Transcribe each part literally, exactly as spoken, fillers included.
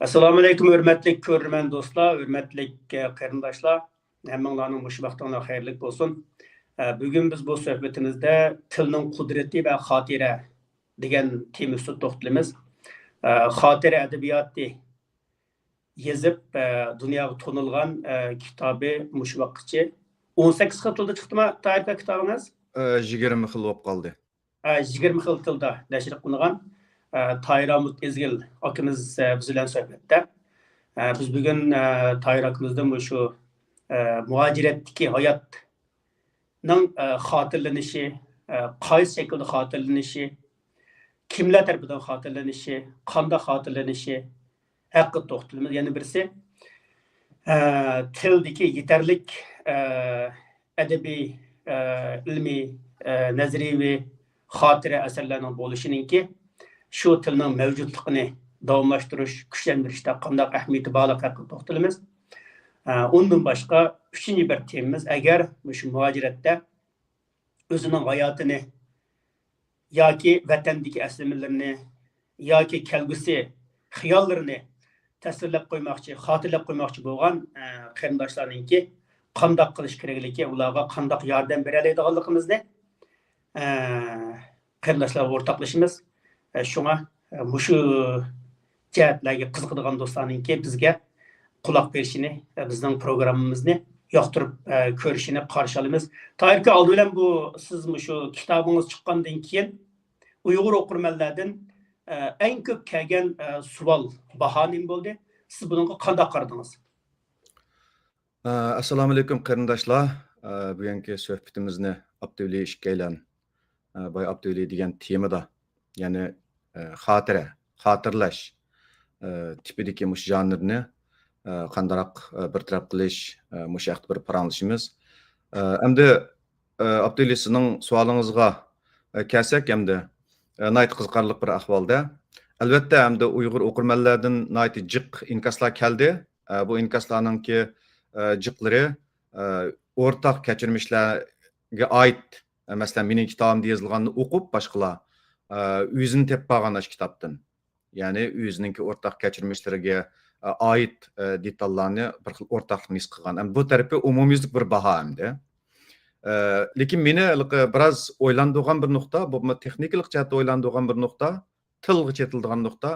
ئەسسالامۇئەلەيكۇم، ھۆرمەتلىك كۆرۈرمەن دوستلار، ھۆرمەتلىك، ئە، قېرىنداشلار. ھەممىڭلارنىڭ مۇشۇ ۋاقتىڭلار خەيرلىك بولسۇن. ئە، بۈگۈن بىز بۇ سۆھبىتىمىزدە تىلنىڭ قۇدرىتى ۋە خاتىرە دېگەن تېما ئۈستىدە توختىلىمىز. ئە، خاتىرە ئەدەبىياتى يېزىپ، ئە، دۇنياغا تونۇلغان، ئە، كىتابى مۇشۇ ۋاققىچە ئون سەككىز خىل تىلدا چىقتىما، تاھىر ئاكا، كىتابىڭىز؟ ئە، يىگىرمە خىل بولۇپ قالدى. ئە، يىگىرمە خىل تىلدا نەشر قىلىنغان، ئە، تاھىر ئامۇت ئىزگىل ئاكىمىز، ئە، بىز بىلەن سۆھبەتتە. ئە، بىز بۈگۈن، ئە، تاھىر ئاكىمىزدىن مۇشۇ، ئە، مۇھاجىرەتتىكى ھاياتنىڭ، ئە، خاتىرىلىنىشى، ئە، قايسى شەكىلدە خاتىرىلىنىشى، كىملەر تەرىپىدىن خاتىرىلىنىشى، قانداق خاتىرىلىنىشى ھەققىدە توختىلىمىز. يەنە بىرسى، ئە، تىلدىكى يېتەرلىك، ئە، ئەدەبىي، ئە، ئىلمىي، ئە، نەزەرىيەۋى خاتىرە ئەسەرلەرنىڭ بولۇشىنىڭكى شۇ تىلنىڭ مەۋجۇتلۇقىنى داۋاملاشتۇرۇش، كۈچلەندۈرۈشتە قانداق ئەھمىيىتى بارلىقى ھەققىدە توختىلىمىز. ئە، ئۇندىن باشقا، ئۈچىنچى بىر تېمىمىز، ئەگەر مۇشۇ مۇھاجىرەتتە ئۆزىنىڭ ھاياتىنى ياكى ۋەتەندىكى ئەسلىمىلىرىنى ياكى كەلگۈسى خىياللىرىنى تەسۋىرلەپ قويماقچى، خاتىرىلەپ قويماقچى بولغان، ئە، قېرىنداشلارنىڭكى قانداق قىلىش كېرەكلىكى، ئۇلارغا قانداق ياردەم بېرەلەيدىغانلىقىمىزنى، ئە، قېرىنداشلار ئورتاقلىشىمىز. ئە، شۇڭا، ئە، مۇشۇ جەھەتلەرگە قىزىقىدىغان دوستلارنىڭكى بىزگە قۇلاق بېرىشىنى، ئە، بىزنىڭ پروگراممىمىزنى ياقتۇرۇپ، ئە، كۆرۈشىنى قارشى ئالىمىز. تاھىر ئاكا، ئالدى بىلەن بۇ سىز مۇشۇ كىتابىڭىز چىققاندىن كېيىن ئۇيغۇر ئوقۇرمەنلەردىن، ئە، ئەڭ كۆپ كەلگەن، ئە، سوئال، باھا نېمە بولدى؟ سىز بۇنىڭغا قانداق قارىدىڭىز؟ ئە، ئەسسالامۇئەلەيكۇم قېرىنداشلار. ئە، بۈگۈنكى سۆھبىتىمىزنى ئابدۇۋەلى ئىككىيلەن، ئە، باي ئابدۇۋەلى دېگەن تېمىدا، يەنى، ئە، خاتىرە، خاتىرىلەش، ئە، تىپىدىكى مۇشۇ ژانىرنى، ئە، قانداقراق، ئە، بىر تەرەپ قىلىش، ئە، مۇشۇ ھەقتە بىر پاراڭلىشىمىز. ئە، ئەمدى، ئە، ئابدۇۋەلى، سىزنىڭ سوئالىڭىزغا، ئە، كەلسەك ئەمدى، ئە، ناھايىتى قىزىقارلىق بىر ئەھۋالدا. ئەلۋەتتە، ئەمدى ئۇيغۇر ئوقۇرمەنلەردىن ناھايىتى جىق ئىنكاسلار كەلدى. ئە، بۇ ئىنكاسلارنىڭكى، ئە، جىقلىرى، ئە، ئورتاق كەچۈرمىشلەرگە ئائىت، ئە، مەسىلەن، مېنىڭ كىتابىمدا يېزىلغاننى ئوقۇپ باشقىلار، ئە، ئۆزىنى تېپىپ قالغان ئاشۇ كىتابتىن. يەنى ئۆزىنىڭكى ئورتاق كەچۈرمىشلىرىگە، ئە، ئائىت، ئە، دېتاللارنى بىر خىل ئورتاقلىقنى ھېس قىلغان. ئەمدى بۇ تەرىپى ئومۇميۈزلۈك بىر باھا ئەمدى. ئە، لېكىن مېنى ھېلىقى بىراز ئويلاندۇرغان بىر نۇقتا، بولۇپمۇ تېخنىكىلىق جەھەتتە ئويلاندۇرغان بىر نۇقتا، تىلغا چېتىلىدىغان نۇقتا.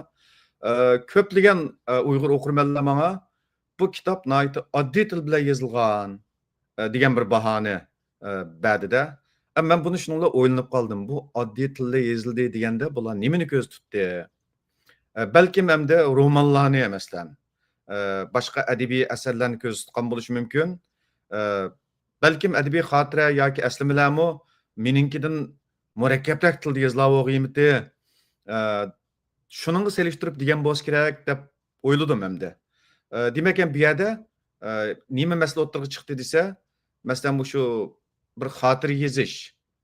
ئە، كۆپلىگەن، ئە، ئۇيغۇر ئوقۇرمەنلەر ماڭا بۇ كىتاب ناھايىتى ئاددىي تىل بىلەن يېزىلغان، ئە، دېگەن بىر باھانى، ئە، بەردى-دە. ئە، مەن بۇنى شۇنىڭ بىلەن ئويلىنىپ قالدىم. بۇ ئاددىي تىلدا يېزىلدى دېگەندە بۇلار نېمىنى كۆزدە تۇتتى؟ ئە، بەلكىم ئەمدى رومانلارنى، مەسىلەن، ئە، باشقا ئەدەبىي ئەسەرلەرنى كۆزدە تۇتقان بولۇشى مۇمكىن. ئە، بەلكىم ئەدەبىي خاتىرە ياكى ئەسلىمىلەرمۇ مېنىڭكىدىن مۇرەككەپرەك تىلدا يېزىلار بولغىيمىتى؟ ئە، شۇنىڭغا سېلىشتۇرۇپ دېگەن بولسا كېرەك دەپ ئويلىدىم ئەمدى. ئە، دېمەك، ئەمدى بۇ يەردە، ئە، نېمە مەسىلە ئوتتۇرىغا چىقتى دېسە، مەسىلەن، مۇشۇ بىر خاتىرە يېزىش،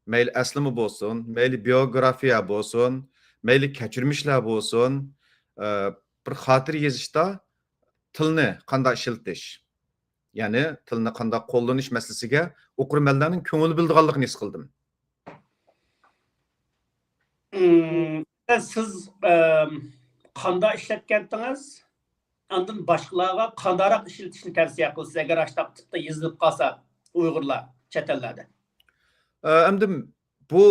مەيلى ئەسلىمە بولسۇن، مەيلى بىيوگرافىيە بولسۇن، مەيلى كەچۈرمىشلەر بولسۇن، ئە، بىر خاتىرە يېزىشتا تىلنى قانداق ئىشلىتىش، يەنى تىلنى قانداق قوللىنىش مەسىلىسىگە ئوقۇرمەنلەرنىڭ كۆڭۈل بۆلىدىغانلىقىنى ھېس قىلدىم. ئىم، سىز، ئەم، قانداق ئىشلەتكەنتىڭىز؟ ئاندىن باشقىلارغا قانداقراق ئىشلىتىشنى تەۋسىيە قىلىسىز، ئەگەر ئاشۇنداق تىپتا يېزىلىپ قالسا ئۇيغۇرلار چەت ئەللەردە؟ ئە، ئەمدى بۇ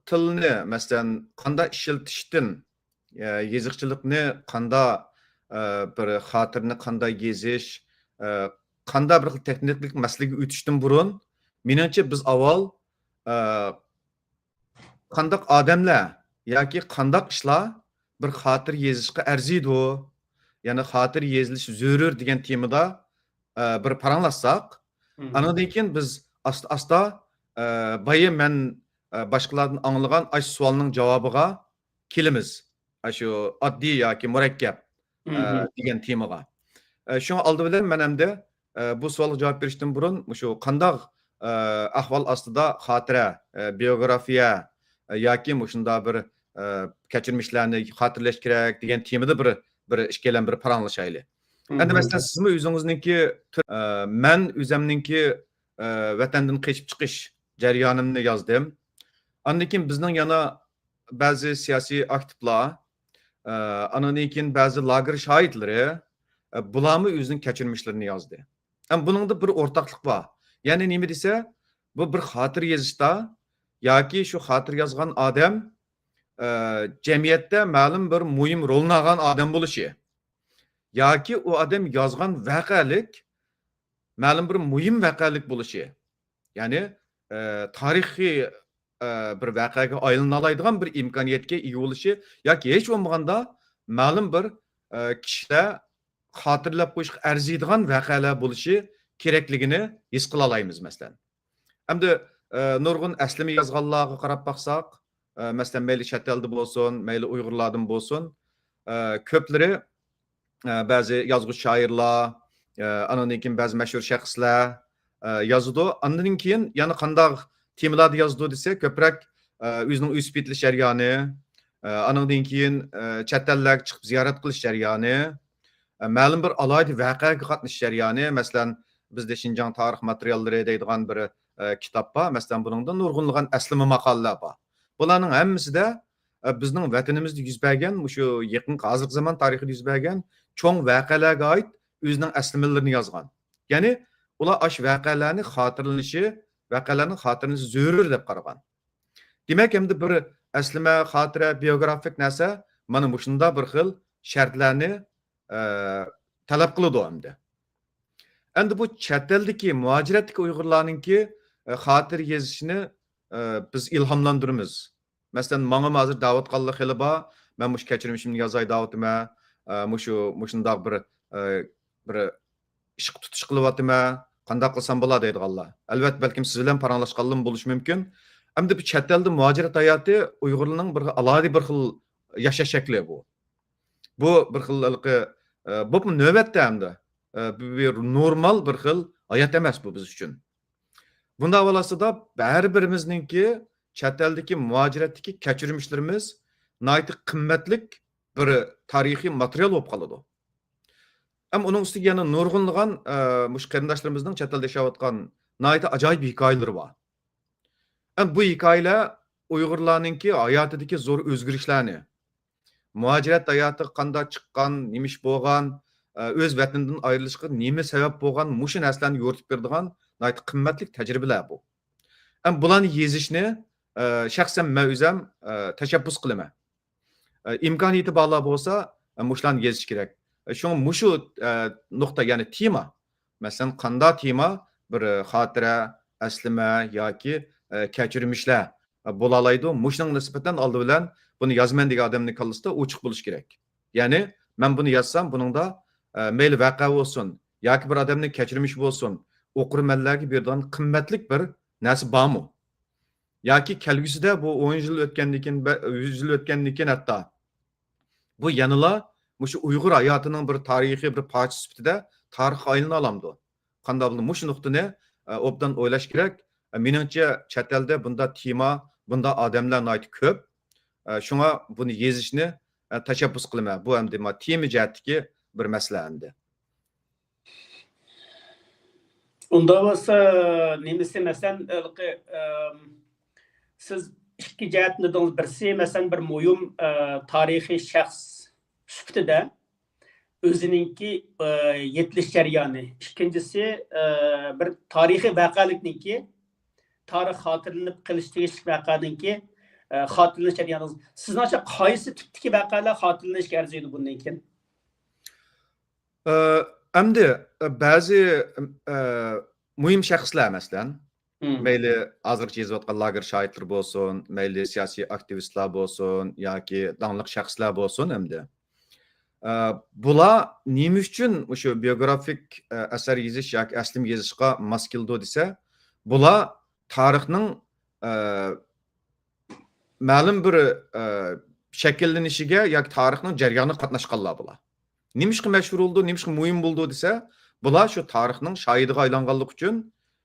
تىلنى، مەسىلەن، قانداق ئىشلىتىشتىن، ئە، يېزىقچىلىقنى قانداق، ئە، بىر خاتىرىنى قانداق يېزىش، ئە، قانداق بىر خىل تېخنىكىلىق مەسىلىگە ئۆتۈشتىن بۇرۇن، مېنىڭچە، بىز ئاۋۋال، ئە، قانداق ئادەملەر ياكى قانداق ئىشلار بىر خاتىرە يېزىشقا ئەرزىيدۇ، يەنى خاتىرە يېزىلىشى زۆرۈر دېگەن تېمىدا، ئە، بىر پاراڭلاشساق، مم. ئانىڭدىن كېيىن بىز ئاستا-ئاستا، ئە، بايا مەن، ئە، باشقىلاردىن ئاڭلىغان ئاشۇ سوئالنىڭ جاۋابىغا كېلىمىز. ئاشۇ ئاددىي ياكى مۇرەككەپ، ئە، مم. دېگەن تېمىغا. ئە، شۇڭا ئالدى بىلەن مەن ئەمدى ئە، بۇ سوئالغا جاۋاب بېرىشتىن بۇرۇن، مۇشۇ قانداق، ئە، ئەھۋال ئاستىدا خاتىرە، ئە، بىيوگرافىيە، ئە، ياكى مۇشۇنداق بىر، ئە، كەچۈرمىشلەرنى خاتىرىلەش كېرەك دېگەن تېمىدا بىر، بىر ئىككىيلەن بىر پاراڭلىشايلى. ئەمدى مەسىلەن، سىزمۇ ئۆزىڭىزنىڭكى، ئە، مەن ئۆزەمنىڭكى، ئە، ۋەتەندىن قېچىپ چىقىش جەريانىمنى يازدىم. ئاندىن كېيىن بىزنىڭ يەنە بەزى سىياسىي ئاكتىپلار، ئە، ئانىڭدىن كېيىن بەزى لاگېر شاھىتلىرى، ئە، بۇلارمۇ ئۆزىنىڭ كەچۈرمىشلىرىنى يازدى. ئەمما بۇنىڭدا بىر ئورتاقلىق بار. يەنى نېمە دېسە، بۇ بىر خاتىرە يېزىشتا ياكى شۇ خاتىرە يازغان ئادەم، ئە، جەمئىيەتتە مەلۇم بىر مۇھىم رولنى ئالغان ئادەم بولۇشى ياكى ئۇ ئادەم يازغان ۋەقەلىك مەلۇم بىر مۇھىم ۋەقەلىك بولۇشى، يەنى، ئە، تارىخىي، ئە، بىر ۋەقەگە ئايلىنالايدىغان بىر ئىمكانىيەتكە ئىگە بولۇشى ياكى ھېچ بولمىغاندا مەلۇم بىر، ئە، كىشىلەر خاتىرىلەپ قويۇشقا ئەرزىيدىغان ۋەقەلەر بولۇشى كېرەكلىكىنى ھېس قىلالايمىز، مەسىلەن. ئەمدى، ئە، نۇرغۇن ئەسلىمە يازغانلارغا قاراپ باقساق، ئە، مەسىلەن، مەيلى چەت ئەلدە بولسۇن، مەيلى ئۇيغۇرلاردىن بولسۇن، ئە، كۆپلىرى، ئە، بەزى يازغۇچى شائىرلار، ئە، ئانىڭدىن كېيىن بەزى مەشھۇر شەخسلەر، ئە، يازىدۇ. ئاندىن كېيىن يەنە قانداق تېمىلاردا يازىدۇ دېسە، كۆپرەك، ئە، ئۆزىنىڭ ئۆسۈپ يېتىلىش جەريانى، ئە، ئانىڭدىن كېيىن، ئە، چەت ئەللەرگە چىقىپ زىيارەت قىلىش جەريانى، ئە، مەلۇم بىر ئالاھىدە ۋەقەگە قاتنىشىش جەريانى، مەسىلەن، بىزدە شىنجاڭ تارىخ ماتېرىياللىرى دەيدىغان بىر، ئە، كىتاب بار. مەسىلەن، بۇنىڭدا نۇرغۇنلىغان ئەسلىمە ماقالىلەر بار. بۇلارنىڭ ھەممىسىدە، ئە، بىزنىڭ ۋەتىنىمىزدە يۈز بەرگەن، مۇشۇ يېقىنقى ھازىرقى زامان تارىخىدا يۈز بەرگەن چوڭ ۋەقەلەرگە ئائىت ئۆزىنىڭ ئەسلىمىلىرىنى يازغان. يەنى ئۇلار ئاشۇ ۋەقەلەرنى خاتىرىلىنىشى، ۋەقەلەرنىڭ خاتىرىلىنىشى زۆرۈر دەپ قارىغان. دېمەك، ئەمدى بىر ئەسلىمە، خاتىرە، بىيوگرافىك نەرسە مانا مۇشۇنداق بىر خىل شەرتلەرنى، ئە، تەلەپ قىلىدۇ ئەمدى. ئەمدى بۇ چەت ئەلدىكى، مۇھاجىرەتتىكى ئۇيغۇرلارنىڭكى، ئە، خاتىرە يېزىشىنى، ئە، بىز ئىلھاملاندۇرىمىز. مەسىلەن، ماڭىمۇ ھازىر دەۋاتقانلار خېلى بار. مەن مۇشۇ كەچۈرمىشىمنى يازاي دەۋاتىمەن. ئە، مۇشۇ، مۇشۇنداق بىر، ئە، بىر ئىشقا تۇتۇش قىلىۋاتىمەن، قانداق قىلسام بولا دەيدىغانلار. ئەلۋەتتە، بەلكىم سىز بىلەن پاراڭلاشقانلىرىمۇ بولۇشى مۇمكىن. ئەمدى بۇ چەت ئەلدە مۇھاجىرەت ھاياتى ئۇيغۇرلارنىڭ بىر ئالاھىدە بىر خىل ياشاش شەكلى بۇ. بۇ بىر خىل ھېلىقى، ئە، بولۇپمۇ نۆۋەتتە ئەمدى، ئە، بۇ بىر نورمال بىر خىل ھايات ئەمەس بۇ بىز ئۈچۈن. بۇنداق بولغاچقا، ھەر بىرىمىزنىڭكى چەت ئەلدىكى مۇھاجىرەتتىكى كەچۈرمىشلىرىمىز ناھايىتى قىممەتلىك بىر تارىخىي ماتېرىيال بولۇپ قالىدۇ. ھەم ئۇنىڭ ئۈستىگە يەنە نۇرغۇنلىغان، ئە، مۇشۇ قېرىنداشلىرىمىزنىڭ چەت ئەلدە ياشاۋاتقان ناھايىتى ئاجايىپ ھېكايىلىرى بار. ھەم بۇ ھېكايىلەر ئۇيغۇرلارنىڭكى ھاياتىدىكى زور ئۆزگىرىشلەرنى، مۇھاجىرەت ھاياتىغا قانداق چىققان، نېمە ئىش بولغان، ئە، ئۆز ۋەتىنىدىن ئايرىلىشقا نېمە سەۋەب بولغان، مۇشۇ نەرسىلەرنى يورۇتۇپ بېرىدىغان ناھايىتى قىممەتلىك تەجرىبىلەر بۇ. ھەم بۇلارنى يېزىشنى، ئە، شەخسەن مەن ئۆزەم، ئە، تەشەببۇس قىلىمەن. ئە، ئىمكانىيىتى بارلار بولسا، ئە، مۇشۇلارنى يېزىش كېرەك. ئە، شۇڭا مۇشۇ، ئە، نۇقتا، يەنى تېما، مەسىلەن، قانداق تېما بىر، ئە، خاتىرە، ئەسلىمە ياكى، ئە، كەچۈرمىشلەر، ئە، بولالايدۇ. مۇشۇنىڭغا نىسبەتەن ئالدى بىلەن بۇنى يازىمەن دېگەن ئادەمنىڭ كاللىسىدا ئوچۇق بولۇشى كېرەك. يەنى مەن بۇنى يازسام، بۇنىڭدا، ئە، مەيلى ۋەقە بولسۇن ياكى بىر ئادەمنىڭ كەچۈرمىشى بولسۇن، ئوقۇرمەنلەرگە بېرىدىغان قىممەتلىك بىر نەرسە بارمۇ؟ ياكى كەلگۈسىدە بۇ ئون يىل ئۆتكەندىن كېيىن، بە-، يۈز يىل ئۆتكەندىن كېيىن ھەتتا بۇ يەنىلا مۇشۇ ئۇيغۇر ھاياتىنىڭ بىر تارىخىي بىر پارچىسى سۈپىتىدە تارىخقا ئايلىنالامدۇ؟ قانداق بولىدۇ؟ مۇشۇ نۇقتىنى، ئە، ئوبدان ئويلاش كېرەك. ئە، مېنىڭچە، چەت ئەلدە بۇنداق تېما، بۇنداق ئادەملەر ناھايىتى كۆپ. ئە، شۇڭا بۇنى يېزىشنى، ئە، تەشەببۇس قىلىمەن. بۇ ئەمدى ما-، تېما جەھەتتىكى بىر مەسىلە ئەمدى. ئۇنداق بولسا، نېمىسى، مەسىلەن، ھېلىقى، ئەم، سىز ئىككى جەھەتنى دېدىڭىز. بىرسى، مەسىلەن، بىر مۇھىم، ئە، تارىخىي شەخس سۈپىتىدە ئۆزىنىڭكى، ئە، يېتىلىش جەريانى. ئىككىنچىسى، ئە، بىر تارىخىي ۋەقەلىكنىڭكى، تارىخ خاتىرىلىنىپ قېلىشى تېگىشلىك ۋەقەنىڭكى، ئە، خاتىرىلىنىش جەريانى. سىزنىڭچە قايسى تىپتىكى ۋەقەلەر خاتىرىلىنىشكە ئەرزىيدۇ بۇندىن كېيىن؟ ئە، ئەمدى، ئە، بەزى، ئە، مۇھىم شەخسلەر، مەسىلەن، مم. مەيلى ھازىرغىچە يېزىۋاتقان لاگېر شاھىتلىرى بولسۇن، مەيلى سىياسىي ئاكتىۋىستلار بولسۇن ياكى داڭلىق شەخسلەر بولسۇن ئەمدى. ئە، بۇلار نېمە ئۈچۈن مۇشۇ بىيوگرافىك، ئە، ئەسەر يېزىش ياكى ئەسلىمە يېزىشقا ماس كېلىدۇ دېسە، بۇلار تارىخنىڭ، ئە، مەلۇم بىر، ئە، شەكىللىنىشىگە ياكى تارىخنىڭ جەريانىغا قاتناشقانلار بۇلار. نېمىشقا مەشھۇر بولىدۇ، نېمىشقا مۇھىم بولىدۇ دېسە، بۇلار شۇ تارىخنىڭ شاھىدىغا ئايلانغانلىقى ئۈچۈن،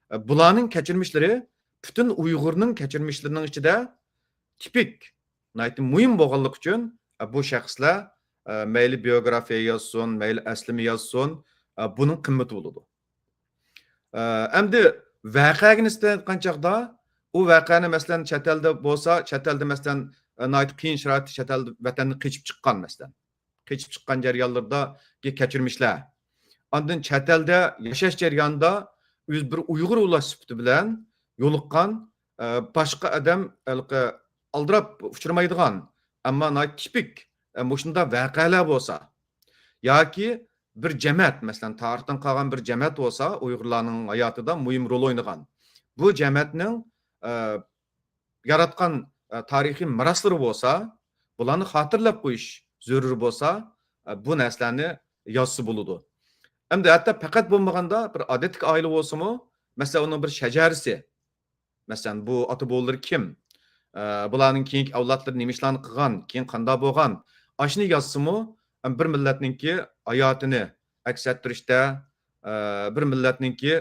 ئە، بۇلارنىڭ كەچۈرمىشلىرى پۈتۈن ئۇيغۇرنىڭ كەچۈرمىشلىرىنىڭ ئىچىدە تىپىك، ناھايىتى مۇھىم بولغانلىقى ئۈچۈن، ئە، بۇ شەخسلەر، ئە، مەيلى بىيوگرافىيە يازسۇن، مەيلى ئەسلىمە يازسۇن، ئە، بۇنىڭ قىممىتى بولىدۇ. ئە، ئەمدى ۋەقەگە نىسبەتەن ئېيتقان چاغدا، ئۇ ۋەقەنى، مەسىلەن، چەت ئەلدە بولسا، چەت ئەلدە، مەسىلەن، ئە، ناھايىتى قىيىن شارائىتتا چەت ئەل، ۋەتەندىن قېچىپ چىققان، مەسىلەن. قېچىپ چىققان جەريانلىرىدىكى كەچۈرمىشلەر. ئاندىن چەت ئەلدە ياشاش جەريانىدا ئۆز بىر ئۇيغۇر ئۇلاش سۈپىتى بىلەن يولۇققان، ئە، باشقا ئادەم ھېلىقى ئالدىراپ ئۇچرىمايدىغان، ئەمما ناھايىتى تىپىك، ئە، مۇشۇنداق ۋەقەلەر بولسا، ياكى بىر جەمەت، مەسىلەن، تارىختىن قالغان بىر جەمەت بولسا، ئۇيغۇرلارنىڭ ھاياتىدا مۇھىم رول ئوينىغان، بۇ جەمەتنىڭ، ئە، ياراتقان، ئە، تارىخىي مىراسلىرى بولسا، بۇلارنى خاتىرىلەپ قويۇش زۆرۈر بولسا، ئە، بۇ نەرسىلەرنى يازسا بولىدۇ. ئەمدى ھەتتا پەقەت بولمىغاندا بىر ئادەتتىكى ئائىلە بولسىمۇ، مەسىلەن، ئۇنىڭ بىر شەجەرىسى، مەسىلەن، بۇ ئاتا-بوۋىلىرى كىم؟ ئە، بۇلارنىڭ كېيىنكى ئەۋلادلىرى نېمە ئىشلارنى قىلغان؟ كېيىن قانداق بولغان؟ ئاشۇنى يازسىمۇ، ئەم، بىر مىللەتنىڭكى ھاياتىنى ئەكس ئەتتۈرۈشتە، ئە، بىر مىللەتنىڭكى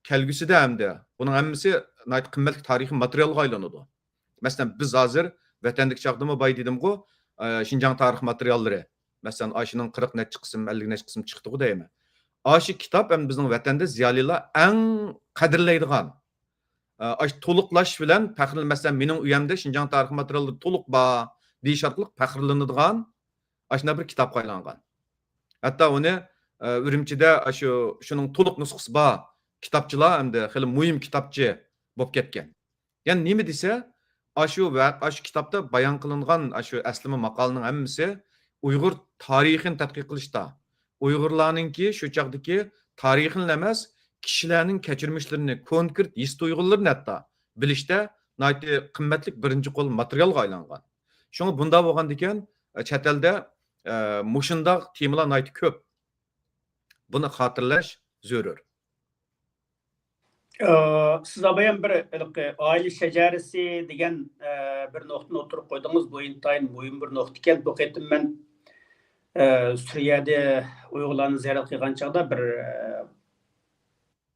كەلگۈسىدە ھەمدە بۇنىڭ ھەممىسى ناھايىتى قىممەتلىك تارىخىي ماتېرىيالغا ئايلىنىدۇ. مەسىلەن، بىز ھازىر ۋەتەندىكى چاغدىمۇ باي دېدىمغۇ، ئە، شىنجاڭ تارىخ ماتېرىياللىرى. مەسىلەن، ئاشۇنىڭ قىرىق نەچچە قىسىم، ئەللىك نەچچە قىسىم چىقتىغۇ دەيمەن. ئاشۇ كىتاب ئەمدى بىزنىڭ ۋەتەندە زىيالىيلار ئەڭ قەدىرلەيدىغان، ئە، ئاشۇ تولۇقلاش بىلەن پەخىرلىنىپ، مەسىلەن، مېنىڭ ئۆيەمدە شىنجاڭ تارىخ ماتېرىياللىرى تولۇق بار دېيىش ئارقىلىق پەخىرلىنىدىغان ئاشۇنداق بىر كىتابقا ئايلانغان. ھەتتا ئۇنى، ئە، ئۈرۈمچىدە ئاشۇ، شۇنىڭ تولۇق نۇسخىسى بار كىتابچىلار ئەمدى خېلى مۇھىم كىتابچى بولۇپ كەتكەن. يەنى نېمە دېسە، ئاشۇ ۋە ئاشۇ كىتابتا بايان قىلىنغان ئاشۇ ئەسلىمە ماقالىنىڭ ھەممىسى ئۇيغۇر تارىخىنى تەتقىق قىلىشتا، ئۇيغۇرلارنىڭكى شۇ چاغدىكى تارىخىنىلا ئەمەس، كىشىلەرنىڭ كەچۈرمىشلىرىنى، كونكرېت ھېس تۇيغۇلىرىنى ھەتتا بىلىشتە ناھايىتى قىممەتلىك بىرىنچى قول ماتېرىيالغا ئايلانغان. شۇڭا بۇنداق بولغاندىكىن، ئە، چەت ئەلدە، ئە، مۇشۇنداق تېمىلار ناھايىتى كۆپ. بۇنى خاتىرىلەش زۆرۈر. ئە، سىز ئابايام بىر ھېلىقى ئائىلە شەجەرىسى دېگەن، ئە، بىر نۇقتىنى ئوتتۇرىغا قويدىڭىز. بۇ ئىنتايىن مۇھىم بىر نۇقتا ئىكەن. بۇ قېتىم مەن، ئە، سۈرىيەدە ئۇيغۇرلارنى زىيارەت قىلغان چاغدا بىر، ئە،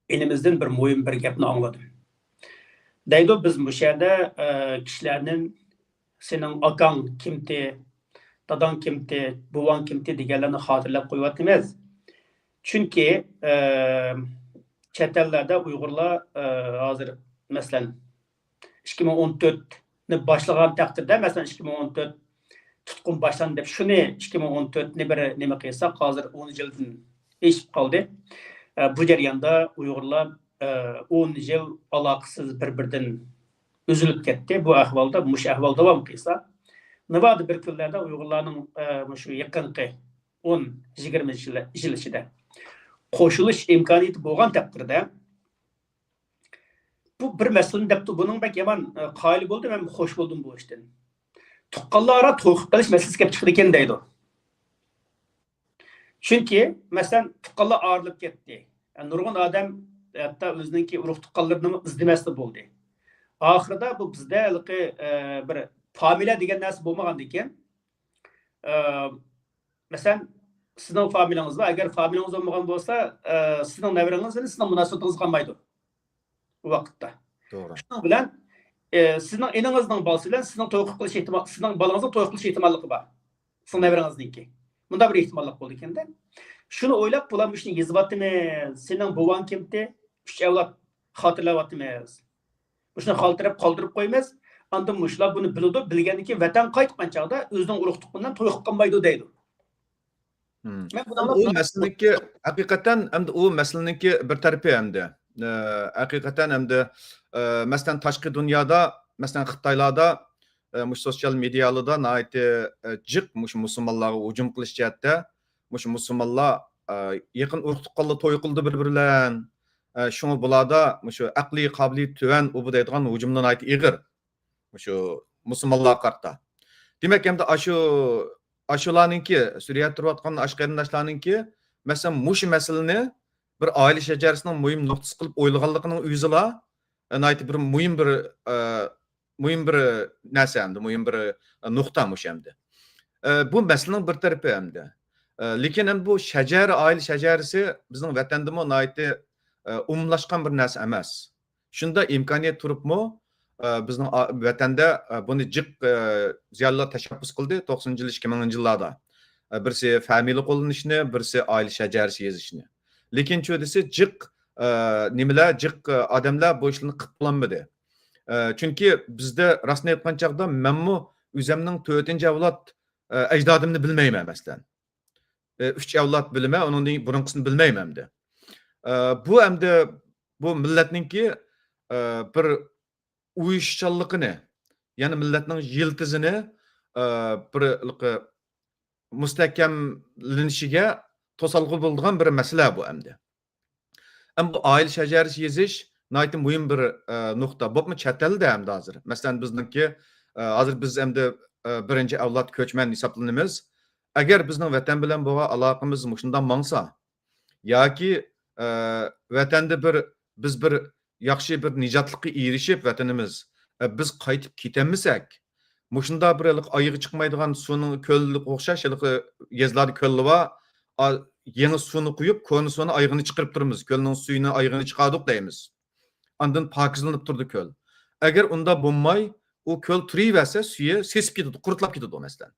ئىنىمىزدىن بىر مۇھىم بىر گەپنى ئاڭلىدىم. دەيدۇ، بىز مۇشۇ يەردە، ئە، كىشىلەرنى سېنىڭ ئاكاڭ كىمتى، داداڭ كىمتى، بوۋاڭ كىمتى دېگەنلەرنى خاتىرىلەپ قويۇۋاتىمىز. چۈنكى، ئە، چەت ئەللەردە ئۇيغۇرلار، ئە، ھازىر، مەسىلەن، ئىككى مىڭ ئون تۆتنى باشلىغان تەقدىردە، مەسىلەن، ئىككى مىڭ ئون تۆت تۇتقۇن باشلاندى دەپ، شۇنى ئىككى مىڭ ئون تۆتنى بىر نېمە قىلساق، ھازىر ئون يىلدىن ئېشىپ قالدى. ئە، بۇ جەرياندا ئۇيغۇرلار، ئە، ئون يىل ئالاقىسىز بىر-بىرىدىن ئۈزۈلۈپ كەتتى. بۇ ئەھۋالدا، مۇشۇ ئەھۋال داۋام قىلسا، ناۋادا بىر كۈنلەردە ئۇيغۇرلارنىڭ، ئە، مۇشۇ يېقىنقى ئون، يىگىرمە يىل، يىل ئىچىدە قوشۇلۇش ئىمكانىيىتى بولغان تەقدىردە، بۇ بىر مەسىلىنى دەپتۇ، بۇنىڭ بەك يامان، ئە، قايىل بولدۇم ھەم خوش بولدۇم بۇ ئىشتىن. تۇغقانلار ئارا توي قىلىپ قېلىش مەسىلىسى كېلىپ چىقىدىكەن دەيدۇ. چۈنكى، مەسىلەن، تۇغقانلار ئايرىلىپ كەتتى. نۇرغۇن ئادەم ھەتتا ئۆزىنىڭكى ئۇرۇق تۇغقانلىرىنىمۇ ئىزدىمەستىن بولدى. ئاخىرىدا بۇ بىزدە ھېلىقى، ئە، بىر فامىلە دېگەن نەرسە بولمىغاندىكىن، ئە، مەسىلەن، سىزنىڭ فامىلىڭىز بار. ئەگەر فامىلىڭىز بولمىغان بولسا، ئە، سىزنىڭ نەۋرىڭىز بىلەن سىزنىڭ مۇناسىۋىتىڭىز قالمايدۇ ئۇ ۋاقىتتا. توغرا. شۇنىڭ بىلەن، ئە، سىزنىڭ ئىنىڭىزنىڭ بالىسى بىلەن سىزنىڭ توي قىلىپ قېلىش ئېھتىمال، سىزنىڭ بالىڭىزنىڭ توي قىلىش ئېھتىماللىقى بار. سىزنىڭ نەۋرىڭىزنىڭكى. مۇنداق بىر ئېھتىماللىق بولىدىكەن-دە. شۇنى ئويلاپ، بۇلار مۇشۇنى يېزىۋاتىمىز. سېنىڭ بوۋاڭ كىمتى؟ ئۈچ ئەۋلاد خاتىرىلەۋاتىمىز. مۇشۇنى خاتىرىلەپ قالدۇرۇپ قويىمىز. ئاندىن مۇشۇلار بۇنى بىلىدۇ، بىلگەندىن كېيىن ۋەتەنگە قايتقان چاغدا ئۆزىنىڭ ئۇرۇق تۇغقىنى بىلەن توي قىلىپ قالمايدۇ دەيدۇ. مم. مەن بۇنىڭغا ئۇ مەسىلىنىڭكى، ھەقىقەتەن ئەمدى ئۇ مەسىلىنىڭكى بىر تەرىپى ئەمدى. ئە، ھەقىقەتەن ئەمدى، ئە، مەسىلەن، تاشقى دۇنيادا، مەسىلەن، خىتايلاردا، ئە، مۇشۇ سوتسىيال مېدىيالاردا ناھايىتى، ئە، جىق مۇشۇ مۇسۇلمانلارغا ھۇجۇم قىلىش جەھەتتە، مۇشۇ مۇسۇلمانلار، ئە، يېقىن ئۇرۇق تۇغقانلار توي قىلىدۇ بىر-بىرى بىلەن. ئە، شۇڭا بۇلاردا مۇشۇ ئەقلىي قابىلىيىتى تۆۋەن، ئۇ بۇ دەيدىغان ھۇجۇملار ناھايىتى ئېغىر. مۇشۇ مۇسۇلمانلارغا قارىتا. دېمەك، ئەمدى ئاشۇ، ئاشۇلارنىڭكى، سۈرىيەدە تۇرۇۋاتقان ئاشۇ قېرىنداشلارنىڭكى، مەسىلەن، مۇشۇ مەسىلىنى بىر ئائىلە شەجەرىسىنىڭ مۇھىم نۇقتىسى قىلىپ ئويلىغانلىقىنىڭ ئۆزىلا، ئە، ناھايىتى بىر مۇھىم بىر، ئە، مۇھىم بىر نەرسە ئەمدى، مۇھىم بىر، ئە، نۇقتا مۇشۇ ئەمدى. ئە، بۇ مەسىلىنىڭ بىر تەرىپى ئەمدى. ئە، لېكىن ئەمدى بۇ شەجەرە، ئائىلە شەجەرىسى بىزنىڭ ۋەتەندىمۇ ناھايىتى، ئە، ئومۇملاشقان بىر نەرسە ئەمەس. شۇنداق ئىمكانىيەت تۇرۇپمۇ، ئە، بىزنىڭ ئا-، ۋەتەندە، ئە، بۇنى جىق، ئە، زىيالىيلار تەشەببۇس قىلدى توقسىنىنچى يىل، ئىككى مىڭىنچى يىللاردا. ئە، بىرسى فامىلە قوللىنىشنى، بىرسى ئائىلە شەجەرىسى يېزىشنى. لېكىن چۇ دېسە جىق، ئە، نېمىلەر، جىق، ئە، ئادەملەر بۇ ئىشلارنى قىلىپ بولالمىدى. ئە، چۈنكى بىزدە راستىنى ئېيتقان چاغدا مەنمۇ ئۆزەمنىڭ تۆتىنچى ئەۋلاد، ئە، ئەجدادىمنى بىلمەيمەن، مەسىلەن. ئە، ئۈچ ئەۋلاد بىلىمەن، ئۇنىڭدىن بۇرۇنقىسىنى بىلمەيمەن ئەمدى. ئە، بۇ ئەمدى بۇ مىللەتنىڭكى، ئە، بىر ئۇيۇشۇشچانلىقىنى، يەنى مىللەتنىڭ يىلتىزىنى، ئە، بىر مۇستەھكەملىنىشىگە توسالغۇ بولىدىغان بىر مەسىلە بۇ ئەمدى. ئەمما بۇ ئائىلە شەجەرىسى يېزىش ناھايىتى مۇھىم بىر، ئە، نۇقتا. بولۇپمۇ چەت ئەلدە ئەمدى ھازىر. مەسىلەن، بىزنىڭكى، ئە، ھازىر بىز ئەمدى، ئە، بىرىنچى ئەۋلاد كۆچمەن ھېسابلىنىمىز. ئەگەر بىزنىڭ ۋەتەن بىلەن بولغان ئالاقىمىز مۇشۇنداق ماڭسا، ياكى، ئە، ۋەتەندە بىر، بىز بىر ياخشى بىر نىجاتلىققا ئېرىشىپ ۋەتىنىمىز، ئە، بىز قايتىپ كېتەلمىسەك، مۇشۇنداق بىر ھېلىقى ئايىغى چىقمايدىغان سۇنىڭ كۆلگە ئوخشاش ھېلىقى يېزىلاردا كۆل بار، ئا، يېڭى سۇنى قۇيۇپ، كونا سۇنى ئايىغىنى چىقىرىپ تۇرىمىز. كۆلنىڭ سۈيىنى ئايىغىنى چىقاردۇق دەيمىز. ئاندىن پاكىزلىنىپ تۇرىدۇ كۆل. ئەگەر ئۇنداق بولماي، ئۇ كۆل تۇرۇۋەرسە، سۈيى سېسىپ كېتىدۇ، قۇرۇتلاپ كېتىدۇ، مەسىلەن.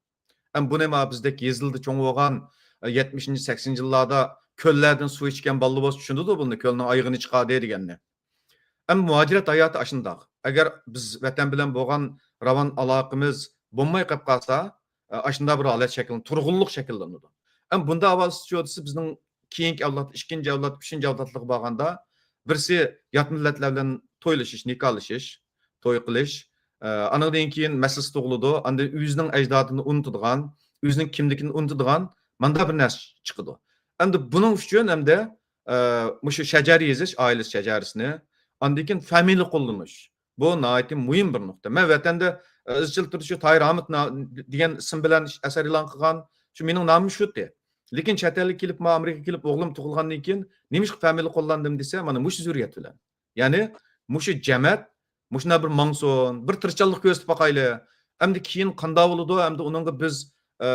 ئەمما بۇنى مانا بىزدەك يېزىلدا چوڭ بولغان، ئە، يەتمىشىنچى، سەكسىنىنچى يىللاردا كۆللەردىن سۇ ئىچكەن بالىلار بولسا چۈشىنىدۇ بۇنى، كۆلنىڭ ئايىغىنى چىقاردى دېگەننى. ئەمما مۇھاجىرەت ھاياتى ئاشۇنداق. ئەگەر بىز ۋەتەن بىلەن بولغان راۋان ئالاقىمىز بولماي قېلىپ قالسا، ئە، ئاشۇنداق بىر ھالەت شەكىللىنىدۇ، تۇرغۇنلۇق شەكىللىنىدۇ. ئەمما بۇنداق ئەھۋال سىچۇاتسىيىسى بىزنىڭ كېيىنكى ئەۋلاد، ئىككىنچى ئەۋلاد، ئۈچىنچى ئەۋلادلىققا بارغاندا، بىرسى يات مىللەتلەر بىلەن تويلىشىش، نىكاھلىشىش، توي قىلىش، ئە، ئانىڭدىن كېيىن مەسىلىسى تۇغۇلىدۇ، ئاندىن ئۆزىنىڭ ئەجدادىنى ئۇنتىدىغان، ئۆزىنىڭ كىملىكىنى ئۇنتىدىغان، مانداق بىر نەرسە چىقىدۇ. ئەمدى بۇنىڭ ئۈچۈن ئەمدى، ئە، مۇشۇ شەجەرە يېزىش، ئائىلە شەجەرىسىنى، ئاندىن كېيىن فامىلە قوللىنىش. بۇ ناھايىتى مۇھىم بىر نۇقتا. مەن ۋەتەندە، ئە، ئىزچىل تۇرۇشى تاھىر ھامىت نا-، دېگەن ئىسىم بىلەن ئەسەر ئېلان قىلغان، شۇ مېنىڭ نامىم شۇ ئىدى. لېكىن چەت ئەلگە كېلىپ، مانا ئامېرىكىغا كېلىپ ئوغلۇم تۇغۇلغاندىن كېيىن نېمىشقا فامىلە قوللاندىم دېسە، مانا مۇشۇ زۆرۈرىيەت بىلەن. يەنى مۇشۇ جەمەت مۇشۇنداق بىر ماڭسۇن، بىر تىرىشچانلىق كۆرسىتىپ باقايلى. ئەمدى كېيىن قانداق بولىدۇ؟ ئەمدى ئۇنىڭغا بىز، ئە،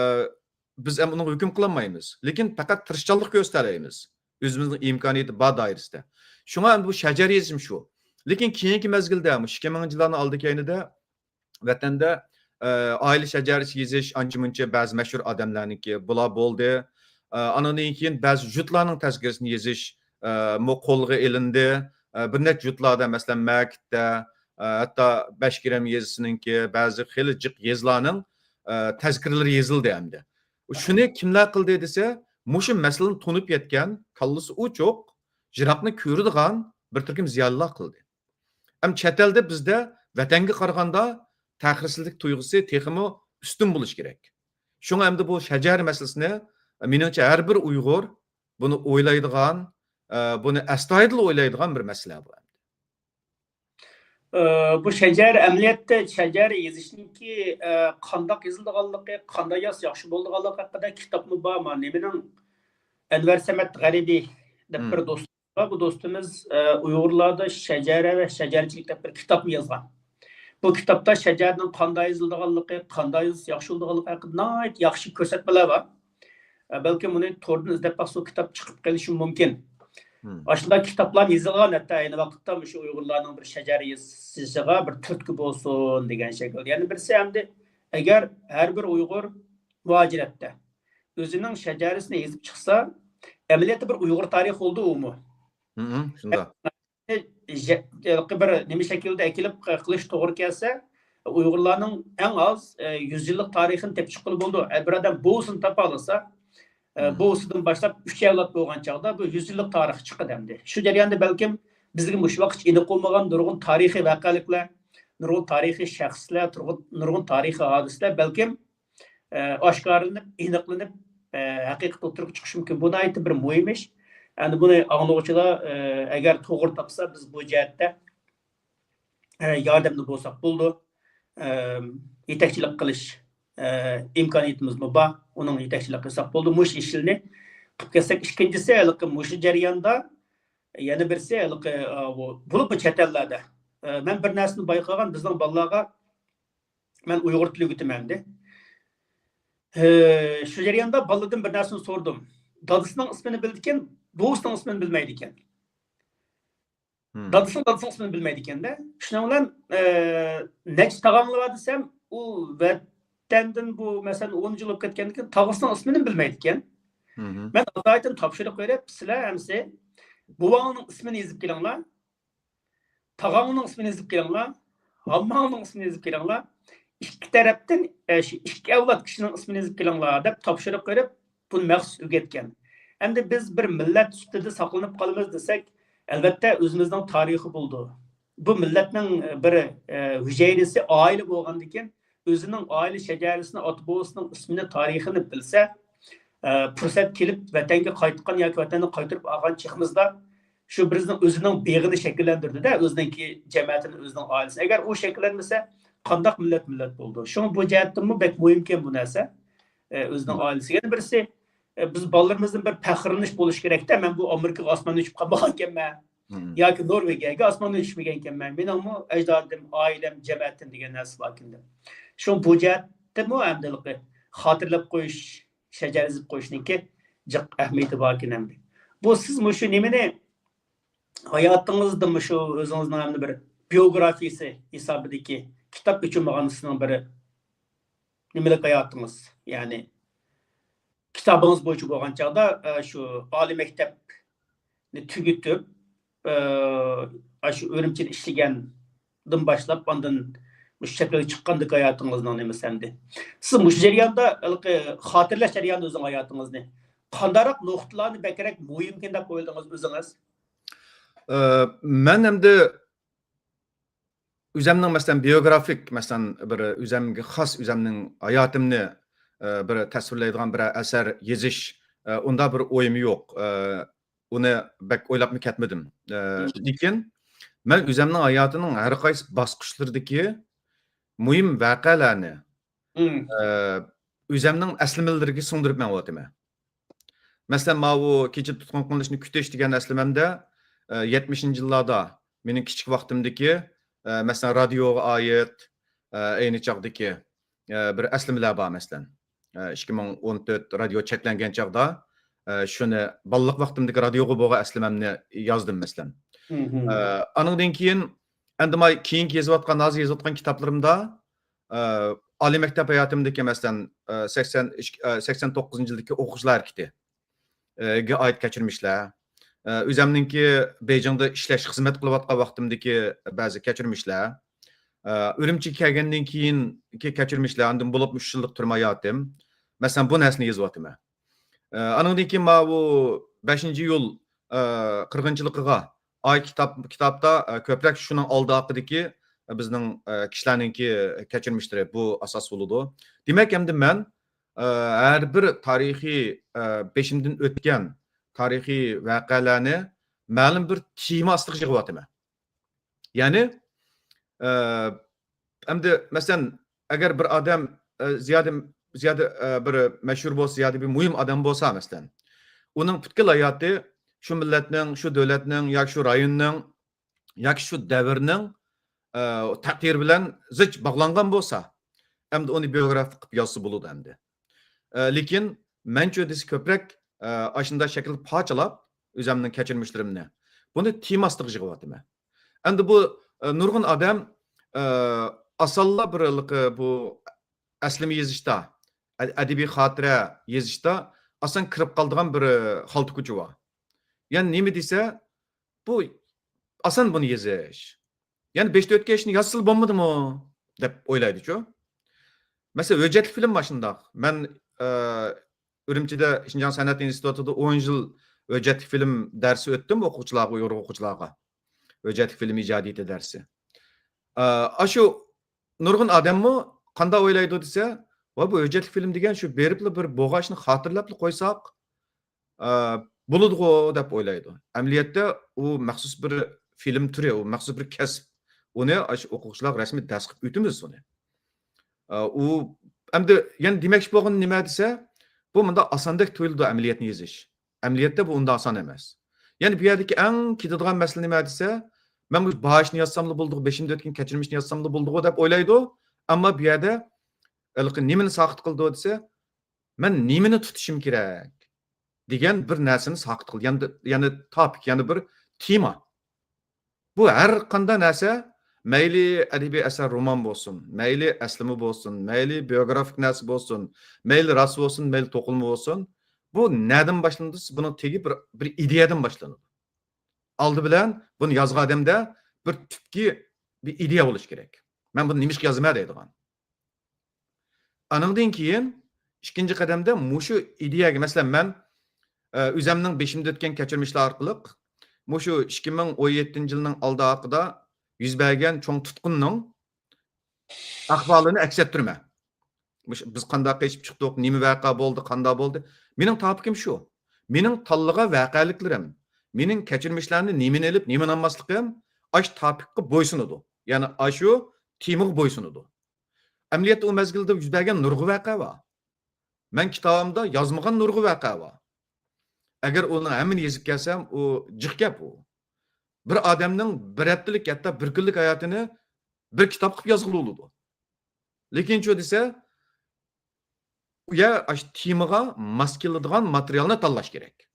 بىز ئەمدى ئۇنىڭغا ھۆكۈم قىلالمايمىز. لېكىن پەقەت تىرىشچانلىق كۆرسىتەلەيمىز. ئۆزىمىزنىڭ ئىمكانىيىتى بار دائىرىسىدە. شۇڭا ئەمدى بۇ شەجەرە يېزىشىم شۇ. لېكىن كېيىنكى مەزگىلدە، مۇشۇ ئىككى مىڭىنچى يىللارنىڭ ئالدى كەينىدە ۋەتەندە، ئە، ئائىلە شەجەرىسى يېزىش ئانچە-مۇنچە بەزى مەشھۇر ئادەملەرنىڭكى بۇلار بولدى. ئە، ئانىڭدىن كېيىن بەزى يۇرتلارنىڭ تەزكىرىسىنى يېزىش، ئە، مۇ-، قولغا ئېلىندى. ئە، بىر نەچچە يۇرتلاردا، مەسىلەن، مەكىتتە، ئە، ھەتتا بەشكېرەم يېزىسىنىڭكى، بەزى خېلى جىق يېزىلارنىڭ، ئە، تەزكىرىلىرى يېزىلدى ئەمدى. شۇنى كىملەر قىلدى دېسە، مۇشۇ مەسىلىنى تونۇپ يەتكەن، كاللىسى ئوچۇق، يىراقنى كۆرىدىغان بىر تۈركۈم زىيالىيلار قىلدى. ئەمما چەت ئەلدە بىزدە ۋەتەنگە قارىغاندا تەخىرسىزلىك تۇيغۇسى تېخىمۇ ئۈستۈن بولۇشى كېرەك. شۇڭا ئەمدى بۇ شەجەرە مەسىلىسىنى، مېنىڭچە، ھەر بىر ئۇيغۇر بۇنى ئويلايدىغان، ئە، بۇنى ئەستايىدىل ئويلايدىغان بىر مەسىلە بۇ. ئە، بۇ شەجەرە، ئەمەلىيەتتە شەجەرە يېزىشنىڭكى، ئە، قانداق يېزىلىدىغانلىقى، قانداق يازسا ياخشى بولىدىغانلىقى ھەققىدە كىتابمۇ بار. مانا نېمىنىڭ، ئەنۋەر سەمەت غەرىبىي دەپ بىر دوستۇم بار. بۇ دوستىمىز، ئە، ئۇيغۇرلاردا شەجەرە ۋە شەجەرىچىلىك دەپ بىر كىتابمۇ يازغان. بۇ كىتابتا شەجەرىنىڭ قانداق يېزىلىدىغانلىقى، قانداق يېزىلسا ياخشى بولىدىغانلىقى ھەققىدە ناھايىتى ياخشى كۆرسەتمىلەر بار. ئە، بەلكىم ئۇنى توردىن ئىزدەپ باقسا، كىتاب چىقىپ قېلىشى مۇمكىن. ئاشۇنداق كىتابلار يېزىلغان، ھەتتا ئەينى ۋاقىتتا مۇشۇ ئۇيغۇرلارنىڭ بىر شەجەرە يېزىشىغا بىر تۈرتكە بولسۇن دېگەن شەكىلدە. يەنە بىرسى ئەمدى، ئەگەر ھەر بىر ئۇيغۇر مۇھاجىرەتتە ئۆزىنىڭ شەجەرىسىنى يېزىپ چىقسا، ئەمەلىيەتتە بىر ئۇيغۇر تارىخى بولىدۇ ئۇمۇ. شۇنداق. ژە-، ھېلىقى بىر نېمە شەكىلدە ئەكېلىپ قىلىش توغرا كەلسە، ئۇيغۇرلارنىڭ ئەڭ ئاز، ئە، يۈز يىللىق تارىخىنى تېپىپ چىققىلى بولىدۇ. ئە، بىر ئادەم بوۋىسىنى تاپالىسا، ئە، بوۋىسىدىن باشلاپ ئۈچ ئەۋلاد بولغان چاغدا بۇ يۈز يىللىق تارىخ چىقىدۇ ئەمدى. شۇ جەرياندا بەلكىم بىزگە مۇشۇ ۋاقىتقىچە ئېنىق بولمىغان نۇرغۇن تارىخىي ۋەقەلىكلەر، نۇرغۇن تارىخىي شەخسلەر، تۇرغۇن-، نۇرغۇن تارىخىي ھادىسىلەر بەلكىم ئە، ئاشكارىلىنىپ، ئېنىقلىنىپ، ئە، ھەقىقەت ئوتتۇرىغا چىقىشى مۇمكىن. بۇ ناھايىتى بىر مۇھىم ئىش. ئەمدى بۇنى ئاڭلىغۇچىلار، ئە، ئەگەر توغرا تاپسا، بىز بۇ جەھەتتە، ئە، ياردەمدە بولساق بولىدۇ. ئە، يېتەكچىلىك قىلىش، ئە، ئىمكانىيىتىمىزمۇ بار. ئۇنىڭ يېتەكچىلىك قىلساق بولىدۇ. مۇشۇ ئىشلارنى قىلىپ كەتسەك، ئىككىنچىسى، ھېلىقى مۇشۇ جەرياندا يەنە بىرسى، ھېلىقى، ئە، بۇ، بولۇپمۇ چەت ئەللەردە. ئە، مەن بىر نەرسىنى بايقىغان، بىزنىڭ بالىلارغا مەن ئۇيغۇر تىلى ئۆگىتىمەن ئەمدى. ئى، شۇ جەرياندا بالىدىن بىر نەرسىنى سورىدىم. دادىسىنىڭ ئىسمىنى بىلىدىكەن، بوۋىسىنىڭ ئىسمىنى بىلمەيدىكەن. دادىسىنىڭ، دادىسىنىڭ ئىسمىنى بىلمەيدىكەن-دە. شۇنىڭ بىلەن، ئى، نەچچە تاغاڭلار بار دېسەم، ئۇ ۋەتەندىن بۇ، مەسىلەن، ئون يىل بولۇپ كەتكەندىن كېيىن تاغىسىنىڭ ئىسمىنى بىلمەيدىكەن. مەن ئاتايىدىن تاپشۇرۇق بېرىپ، سىلەر ئەمسە بوۋاڭنىڭ ئىسمىنى يېزىپ كېلىڭلار. تاغاڭنىڭ ئىسمىنى يېزىپ كېلىڭلار، ھامماڭنىڭ ئىسمىنى يېزىپ كېلىڭلار، ئىككى تەرەپتىن، ئە، شۇ ئىككى ئەۋلاد كىشىنىڭ ئىسمىنى يېزىپ كېلىڭلار دەپ تاپشۇرۇق بېرىپ، بۇنى مەخسۇس ئۆگەتكەن. ئەمدى بىز بىر مىللەت سۈپىتىدە ساقلىنىپ قالىمىز دېسەك، ئەلۋەتتە ئۆزىمىزنىڭ تارىخى بولىدۇ. بۇ مىللەتنىڭ بىر، ئە، ھۈجەيرىسى ئائىلە بولغاندىكىن، ئۆزىنىڭ ئائىلە شەجەرىسىنى، ئاتا بوۋىسىنىڭ ئىسمىنى، تارىخىنى بىلسە، ئە، پۇرسەت كېلىپ ۋەتەنگە قايتقان ياكى ۋەتەندىن قايتۇرۇپ ئالغان چېغىمىزدا شۇ بىرىزنىڭ ئۆزىنىڭ بېغىنى شەكىللەندۈردى-دە، ئۆزىنىڭكى جەمەتىنى، ئۆزىنىڭ ئائىلىسىنى. ئەگەر ئۇ شەكىللەنمىسە، قانداق مىللەت مىللەت بولىدۇ؟ شۇڭا بۇ جەھەتتىنمۇ بەك مۇھىمكەن بۇ نەرسە. ئە، ئۆزىنىڭ مم. ئائىلىسى. يەنە بىرسى، ئە، بىز بالىلىرىمىزدىن بىر پەخىرلىنىش بولۇشى كېرەك-تە، مەن بۇ ئامېرىكىغا ئاسماندا ئۇچۇپ قالمىغانكەنمەن. مم. ياكى نورۋېگىيەگە ئاسماندا ئۇچمىگەنكەنمەن. مېنىڭمۇ ئەجدادىم، ئائىلەم، جەمەتىم دېگەن نەرسە باركەن دەپ. شۇ بۇ جەھەتتىمۇ ئەمدىلىقى خاتىرىلەپ قويۇش، شەجەرە يېزىپ قويۇشنىڭكى جىق ئەھمىيىتى باركەن ئەمدى. بۇ سىز مۇشۇ نېمىنى ھاياتىڭىزدا مۇشۇ ئۆزىڭىزنىڭ ئەمدى بىر بىيوگرافىيىسى ھېسابىدىكى كىتاب ئۆچۈرمىغان سىزنىڭ بىر نېمىلىك ھاياتىڭىز؟ يەنى كىتابىڭىز بويىچە بولغان چاغدا، ئە، شۇ ئالىي مەكتەپنى تۈگىتىپ، ئە، ئاشۇ ئۈرۈمچىدە ئىشلىگەندىن باشلاپ، ئاندىن مۇشۇ چەت ئەلگە چىققاندىكى ھاياتىڭىزنىڭ نېمىسى ئەمدى؟ سىز مۇشۇ جەرياندا، ھېلىقى خاتىرىلەش جەريانىدا ئۆزىڭىز ھاياتىڭىزنى قانداقراق نۇقتىلارنى بەكرەك مۇھىمكەن دەپ ئويلىدىڭىز ئۆزىڭىز؟ ئە، مەن ئەمدى ئۆزەمنىڭ، مەسىلەن، بىيوگرافىك، مەسىلەن، بىر ئۆزەمگە خاس، ئۆزەمنىڭ ھاياتىمنى، ئە، بىر تەسۋىرلەيدىغان بىر ئەسەر يېزىش، ئە، ئۇنداق بىر ئويۇم يوق. ئە، ئۇنى بەك ئويلاپمۇ كەتمىدىم. ئە، مم. لېكىن مەن ئۆزەمنىڭ ھاياتىنىڭ ھەر قايسى باسقۇچلىرىدىكى مۇھىم ۋەقەلەرنى، مم. ئە، ئۆزەمنىڭ ئەسلىمىلىرىگە سىڭدۈرۈپ مېڭىۋاتىمەن. مەسىلەن، ماۋۇ كېچە تۇتقۇن قىلىنىشنى كۈتۈش دېگەن ئەسلىمەمدە، ئە، يەتمىشىنچى يىللاردا مېنىڭ كىچىك ۋاقتىمدىكى، ئە، مەسىلەن، رادىيوغا ئائىت، ئە، ئەينى چاغدىكى، ئە، بىر ئەسلىمىلەر بار، مەسىلەن. ئە، ئىككى مىڭ ئون تۆت رادىيو چەكلەنگەن چاغدا، ئە، شۇنى بالىلىق ۋاقتىمدىكى رادىيوغا بولغان ئەسلىمەمنى يازدىم، مەسىلەن. مم. ئە، ئانىڭدىن كېيىن ئەمدى ماي كېيىنكى يېزىۋاتقان، ھازىر يېزىۋاتقان كىتابلىرىمدا، ئە، ئالىي مەكتەپ ھاياتىمدىكى، مەسىلەن، ئە، سەكسەن ئىككى، ئە، سەكسەن توققۇزىنچى يىلدىكى ئوقۇغۇچىلار ھەرىكىتى، ئە، گە ئائىت كەچۈرمىشلەر، ئە، ئۆزەمنىڭكى بېيجىڭدا ئىشلەش، خىزمەت قىلىۋاتقان ۋاقتىمدىكى بەزى كەچۈرمىشلەر، ئە، ئۈرۈمچىگە كەلگەندىن كېيىنكى كەچۈرمىشلەر، ئاندىن بولۇپمۇ ئۈچ يىللىق تۈرمە ھاياتىم، مەسىلەن، بۇ نەرسىنى يېزىۋاتىمەن. ئە، ئانىڭدىن كېيىن ماۋۇ بەشىنچى ئىيۇل، ئە، قىرغىنچىلىقىغا ئائىت كىتاب، كىتابتا، ئە، كۆپرەك شۇنىڭ ئالدى ئارقىدىكى، ئە، بىزنىڭ، ئە، كىشىلەرنىڭكى كەچۈرمىشلىرى بۇ ئاساس بولىدۇ. دېمەك، ئەمدى مەن، ئە، ھەر بىر تارىخىي، ئە، بېشىمدىن ئۆتكەن تارىخىي ۋەقەلەرنى مەلۇم بىر تېما ئاستىغا يىغىۋاتىمەن. يەنى، ئە، ئەمدى، مەسىلەن، ئەگەر بىر ئادەم، ئە، زىيادە، زىيادە، ئە، بىر مەشھۇر بولسا، زىيادە بىر مۇھىم ئادەم بولسا، مەسىلەن، ئۇنىڭ پۈتكۈل ھاياتى شۇ مىللەتنىڭ، شۇ دۆلەتنىڭ ياكى شۇ رايوننىڭ ياكى شۇ دەۋرنىڭ، ئە، تەقدىرى بىلەن زىچ باغلانغان بولسا، ئەمدى ئۇنى بىيوگرافىك قىلىپ يازسا بولىدۇ ئەمدى. ئە، لېكىن مەنچۇ دېسە كۆپرەك، ئە، ئاشۇنداق شەكىلدە پارچىلاپ ئۆزەمنىڭ كەچۈرمىشلىرىمنى، بۇنى تېما ئاستىغا يىغىۋاتىمەن. ئەمدى بۇ، ئە، نۇرغۇن ئادەم، ئە، ئاسانلا بىر ھېلىقى بۇ ئەسلىمە يېزىشتا، ئە-، ئەدەبىي خاتىرە يېزىشتا ئاسان كىرىپ قالىدىغان بىر، ئە، خالتا كوچا بار. يەنى نېمە دېسە، بۇ ئاسان بۇنى يېزىش. يەنى بېشىدا ئۆتكەن ئىشنى يازسىلا بولمىدىمۇ؟ دەپ ئويلايدىچۇ. مەسىلەن، ھۆججەتلىك فىلىم مۇشۇنداق. مەن، ئە، ئۈرۈمچىدە شىنجاڭ سەنئەت ئىنستىتۇتىدا ئون يىل ھۆججەتلىك فىلىم دەرسى ئۆتتۈم ئوقۇغۇچىلارغا، ئۇيغۇر ئوقۇغۇچىلارغا. ھۆججەتلىك فىلىم ئىجادىيىتى دەرسى. ئە، ئاشۇ نۇرغۇن ئادەممۇ قانداق ئويلايدۇ دېسە، ۋاي، بۇ ھۆججەتلىك فىلىم دېگەن شۇ بېرىپلا بىر بولغان ئىشنى خاتىرىلەپلا قويساق، ئە، بولىدىغۇ دەپ ئويلايدۇ. ئەمەلىيەتتە ئۇ مەخسۇس بىر فىلىم تۈرى، ئۇ مەخسۇس بىر كەسىپ. ئۇنى ئاشۇ ئوقۇغۇچىلارغا رەسمىي دەرس قىلىپ ئۆتىمىز ئۇنى. ئە، ئۇ ئەمدى يەنە دېمەكچى بولغىنى نېمە دېسە، بۇ مۇنداق ئاساندەك تۇيۇلىدۇ ئەمەلىيەتنى يېزىش. ئەمەلىيەتتە بۇ ئۇنداق ئاسان ئەمەس. يەنە بۇ يەردىكى ئەڭ كېتىدىغان مەسىلە نېمە دېسە، مەن بۇ باھاشنى يازساملا بولىدىغۇ، بېشىمدا ئۆتكەن كەچۈرمىشنى يازساملا بولىدىغۇ دەپ ئويلايدۇ. ئەمما بۇ يەردە ھېلىقى نېمىنى ساقىت قىلىدۇ دېسە، مەن نېمىنى تۇتۇشۇم كېرەك دېگەن بىر نەرسىنى ساقىت قىلدى. يەنى، يەنى تاپىك، يەنى بىر تېما. بۇ ھەر قانداق نەرسە، مەيلى ئەدەبىي ئەسەر، رومان بولسۇن، مەيلى ئەسلىمە بولسۇن، مەيلى بىيوگرافىك نەرسە بولسۇن، مەيلى راست بولسۇن، مەيلى توقۇلما بولسۇن، بۇ نەدىن باشلىنىدۇ؟ بۇنىڭ تېگى بىر، بىر ئىدىيەدىن باشلىنىدۇ. ئالدى بىلەن بۇنى يازغان ئادەمدە بىر تۈپكى بىر ئىدىيە بولۇشى كېرەك. مەن بۇنى نېمىشقا يازىمەن دەيدىغان. ئانىڭدىن كېيىن ئىككىنچى قەدەمدە مۇشۇ ئىدىيەگە، مەسىلەن، مەن، ئە، ئۆزەمنىڭ بېشىمدا ئۆتكەن كەچۈرمىشلەر ئارقىلىق مۇشۇ ئىككى مىڭ ئون يەتتىنچى يىلنىڭ ئالدى ئارقىدا يۈز بەرگەن چوڭ تۇتقۇننىڭ ئەھۋالىنى ئەكس ئەتتۈرىمەن. مۇشۇ بىز قانداق قېچىپ چىقتۇق، نېمە ۋەقە بولدى، قانداق بولدى؟ مېنىڭ تاپىكىم شۇ. مېنىڭ تاللىغان ۋەقەلىكلىرىم، مېنىڭ كەچۈرمىشلەرنى نېمىنى ئېلىپ، نېمىنى ئالماسلىقىم ئاشۇ تاپىكقا بويسۇنىدۇ. يەنى ئاشۇ تېمىغا بويسۇنىدۇ. ئەمەلىيەتتە ئۇ مەزگىلدە يۈز بەرگەن نۇرغۇن ۋەقە بار. مەن كىتابىمدا يازمىغان نۇرغۇن ۋەقە بار. ئەگەر ئۇنىڭ ھەممىنى يېزىپ كەلسەم، ئۇ جىق گەپ ئۇ. بىر ئادەمنىڭ بىر ھەپتىلىك، ھەتتا بىر كۈنلۈك ھاياتىنى بىر كىتاب قىلىپ يازغىلى بولىدۇ. لېكىنچۇ دېسە، ئۇ يەر ئاشۇ تېمىغا ماس كېلىدىغان ماتېرىيالنى تاللاش كېرەك.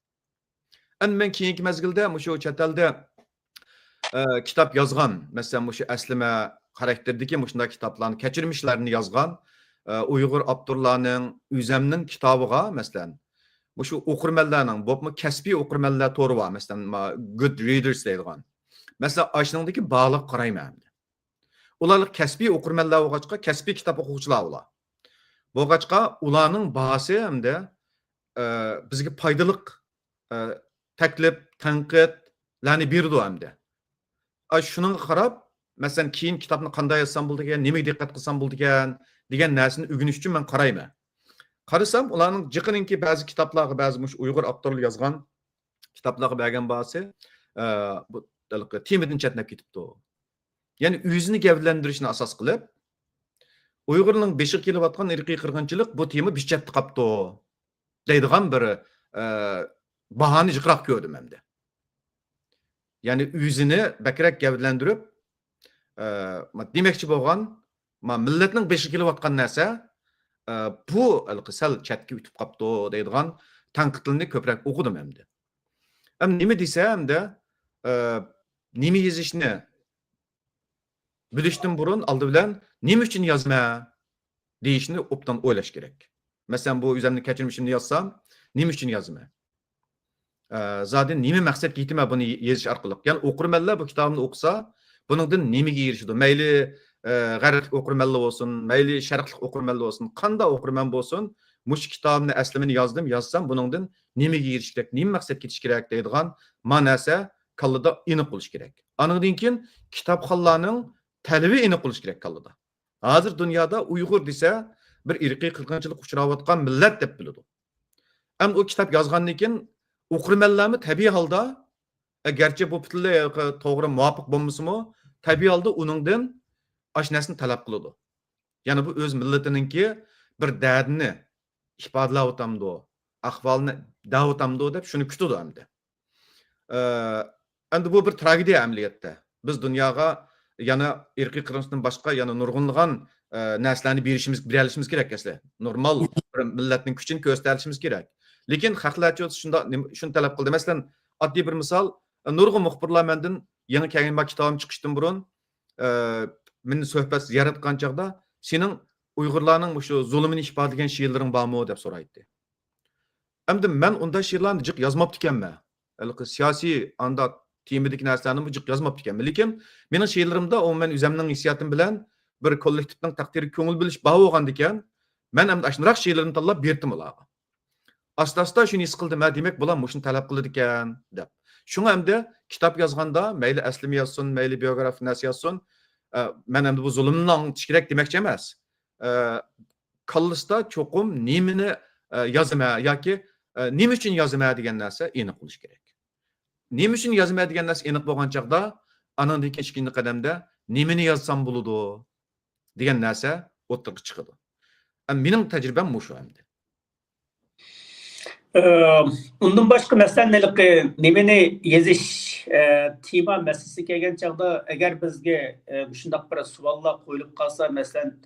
ئەمدى مەن كېيىنكى مەزگىلدە مۇشۇ چەت ئەلدە، ئە، كىتاب يازغان، مەسىلەن، مۇشۇ ئەسلىمە خاراكتېردىكى مۇشۇنداق كىتابلارنى، كەچۈرمىشلەرنى يازغان، ئە، ئۇيغۇر ئاپتورلارنىڭ، ئۆزەمنىڭ كىتابىغا، مەسىلەن، مۇشۇ ئوقۇرمەنلەرنىڭ، بولۇپمۇ كەسپىي ئوقۇرمەنلەر تورى بار، مەسىلەن، ما-، گۇد رىدېرس دەيدىغان. مەسىلەن، ئاشۇنىڭدىكى باھالارغا قارايمەن ئەمدى. ئۇلار كەسپىي ئوقۇرمەنلەر بولغاچقا، كەسپىي كىتاب ئوقۇغۇچىلار ئۇلار. بولغاچقا، ئۇلارنىڭ باھاسى ئەمدى، ئە، بىزگە پايدىلىق، ئە، تەكلىپ، تەنقىدلەرنى بېرىدۇ ئەمدى. ئا، شۇنىڭغا قاراپ، مەسىلەن، كېيىن كىتابنى قانداق يازسام بولىدىكەن، نېمىگە دىققەت قىلسام بولىدىكەن دېگەن نەرسىنى ئۆگىنىش ئۈچۈن مەن قارايمەن. قارىسام، ئۇلارنىڭ جىقىنىڭكى بەزى كىتابلارغا، بەزى مۇشۇ ئۇيغۇر ئاپتورلىرى يازغان كىتابلارغا بەرگەن باھاسى، ئە، بۇ ھېلىقى تېمىدىن چەتنەپ كېتىپتۇ. يەنى ئۆزىنى گەۋدىلەندۈرۈشنى ئاساس قىلىپ، ئۇيغۇرنىڭ بېشىغا كېلىۋاتقان ئىرقىي قىرغىنچىلىق بۇ تېما بىر چەتتە قاپتۇ دەيدىغان بىر، ئە، باھانى جىقراق كۆردۈم ئەمدى. يەنى ئۆزىنى بەكرەك گەۋدىلەندۈرۈپ، ئە، ما-، دېمەكچى بولغان، ما، مىللەتنىڭ بېشىغا كېلىۋاتقان نەرسە، ئە، بۇ ھېلىقى سەل چەتكە ئۆتۈپ قاپتۇ دەيدىغان تەنقىدلىرىنى كۆپرەك ئوقۇدۇم ئەمدى. ئەمدى نېمە دېسە، ئەمدى، ئە، نېمە يېزىشنى بىلىشتىن بۇرۇن ئالدى بىلەن نېمە ئۈچۈن يازىمەن دېيىشنى ئوبدان ئويلاش كېرەك. مەسىلەن، بۇ ئۆزۈمنىڭ كەچۈرمىشىمنى يازسام، نېمە ئۈچۈن يازىمەن؟ ئە، زادى نېمە مەقسەتكە يېتىمەن بۇنى يېزىش ئارقىلىق؟ يەنى ئوقۇرمەنلەر بۇ كىتابىمنى ئوقۇسا، بۇنىڭدىن نېمىگە ئېرىشىدۇ؟ مەيلى، ئە، غەربلىك ئوقۇرمەنلەر بولسۇن، مەيلى شەرقلىك ئوقۇرمەنلەر بولسۇن، قانداق ئوقۇرمەن بولسۇن، مۇشۇ كىتابىمنى ئەسلىمىنى يازدىم، يازسام بۇنىڭدىن نېمىگە ئېرىشىش كېرەك، نېمە مەقسەتكە يېتىش كېرەك دەيدىغان ما نەرسە كاللىدا ئېنىق بولۇشى كېرەك. ئانىڭدىن كېيىن كىتابخانلارنىڭ تەلىپى ئېنىق بولۇشى كېرەك كاللىدا. ھازىر دۇنيادا ئۇيغۇر دېسە، بىر ئىرقىي قىرغىنچىلىققا ئۇچراۋاتقان مىللەت دەپ بىلىدۇ. ئەمدى ئۇ كىتاب يازغاندىن كېيىن، ئوقۇرمەنلەرمۇ تەبىئىي ھالدا، ئەگەرچە بۇ پۈتۈنلەي توغرا، مۇۋاپىق بولمىسىمۇ، تەبىئىي ھالدا ئۇنىڭدىن ئاشۇ نەرسىنى تەلەپ قىلىدۇ. يەنى بۇ ئۆز مىللىتىنىڭكى بىر دەردىنى ئىپادىلەۋاتامدۇ، ئەھۋالنى دەۋاتامدۇ دەپ شۇنى كۈتىدۇ ئەمدى. ئە، ئەمدى بۇ بىر تراگېدىيە ئەمەلىيەتتە. بىز دۇنياغا يەنە ئىرقىي قىرغىنچىلىقتىن باشقا يەنە نۇرغۇنلىغان، ئە، نەرسىلەرنى بېرىشىمىز، بېرەلىشىمىز كېرەك ئەسلى. نورمال بىر مىللەتنىڭ كۈچىنى كۆرسىتەلىشىمىز كېرەك. لېكىن خەقلەرچە شۇنداق نېمە، شۇنى تەلەپ قىلدى. مەسىلەن، ئاددىي بىر مىسال، نۇرغۇن مۇخبىرلار مەندىن يېڭى كەلگەن ما كىتابىم چىقىشتىن بۇرۇن، ئە، مېنى سۆھبەت، زىيارەت قىلغان چاغدا، سېنىڭ ئۇيغۇرلارنىڭ مۇشۇ زۇلۇمىنى ئىپادىلىگەن شېئىرلىرىڭ بارمۇ؟ دەپ سورايتتى. ئەمدى مەن ئۇنداق شېئىرلارنى جىق يازماپتىكەنمەن. ھېلىقى سىياسىي ئانداق تېمىدىكى نەرسىلەرنىمۇ جىق يازماپتىكەنمەن. لېكىن مېنىڭ شېئىرلىرىمدا ئومۇمەن ئۆزەمنىڭ ھېسسىياتىم بىلەن بىر كوللېكتىپنىڭ تەقدىرىگە كۆڭۈل بۆلۈش بار بولغاندىكەن، مەن ئەمدى ئاشۇنداق شېئىرلىرىمنى تاللاپ بېرىتتىم ئۇلارغا. ئاستا-ئاستا شۇنى ھېس قىلدىم، ھە، دېمەك، بۇلار مۇشۇنى تەلەپ قىلىدىكەن، دەپ. شۇڭا ئەمدى كىتاب يازغاندا، مەيلى ئەسلىمە يازسۇن، مەيلى بىيوگرافىيە نەرسە يازسۇن، ئە، مەن ئەمدى بۇ زۇلۇمنى ئاڭلىتىش كېرەك دېمەكچى ئەمەس. ئە، كاللىسىدا چوقۇم نېمىنى، ئە، يازىمەن ياكى، ئە، نېمە ئۈچۈن يازىمەن دېگەن نەرسە ئېنىق بولۇشى كېرەك. نېمە ئۈچۈن يازىمەن دېگەن نەرسە ئېنىق بولغان چاغدا، ئانىڭدىن كېيىن ئىككىنچى قەدەمدە نېمىنى يازسام بولىدۇ دېگەن نەرسە ئوتتۇرىغا چىقىدۇ. ئە، مېنىڭ تەجرىبەم مۇشۇ ئەمدى. ئى، ئۇندىن باشقا، مەسىلەن، ھېلىقى نېمىنى يېزىش، ئى، تېما مەسىلىسىگە كەلگەن چاغدا، ئەگەر بىزگە، ئى، مۇشۇنداق بىر سوئاللار قويۇلۇپ قالسا، مەسىلەن،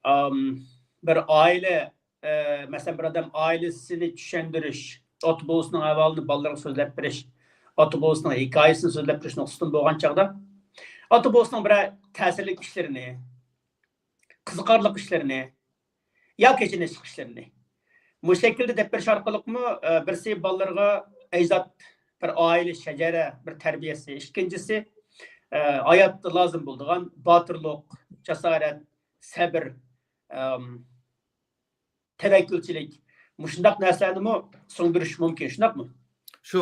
ئام، بىر ئائىلە، ئى، مەسىلەن، بىر ئادەم ئائىلىسىنى چۈشەندۈرۈش، ئاتا-بوۋىسىنىڭ ئەھۋالىنى بالىلىرىغا سۆزلەپ بېرىش، ئاتا-بوۋىسىنىڭ ھېكايىسىنى سۆزلەپ بېرىش نۇقتىسىدىن بولغان چاغدا، ئاتا-بوۋىسىنىڭ بىرەر تەسىرلىك ئىشلىرىنى، قىزىقارلىق ئىشلىرىنى ياكى ئېچىنىشلىق ئىشلىرىنى مۇشۇ شەكىلدە دەپ بېرىش ئارقىلىقمۇ، ئە، بىرسى بالىلىرىغا ئەجداد بىر ئائىلە شەجەرە، بىر تەربىيەسى، ئىككىنچىسى، ئە، ھاياتتا لازىم بولىدىغان باتۇرلۇق، جاسارەت، سەبىر، ئەم، تەۋەككۈلچىلىك، مۇشۇنداق نەرسىلەرنىمۇ سىڭدۈرۈش مۇمكىن، شۇنداقمۇ؟ شۇ.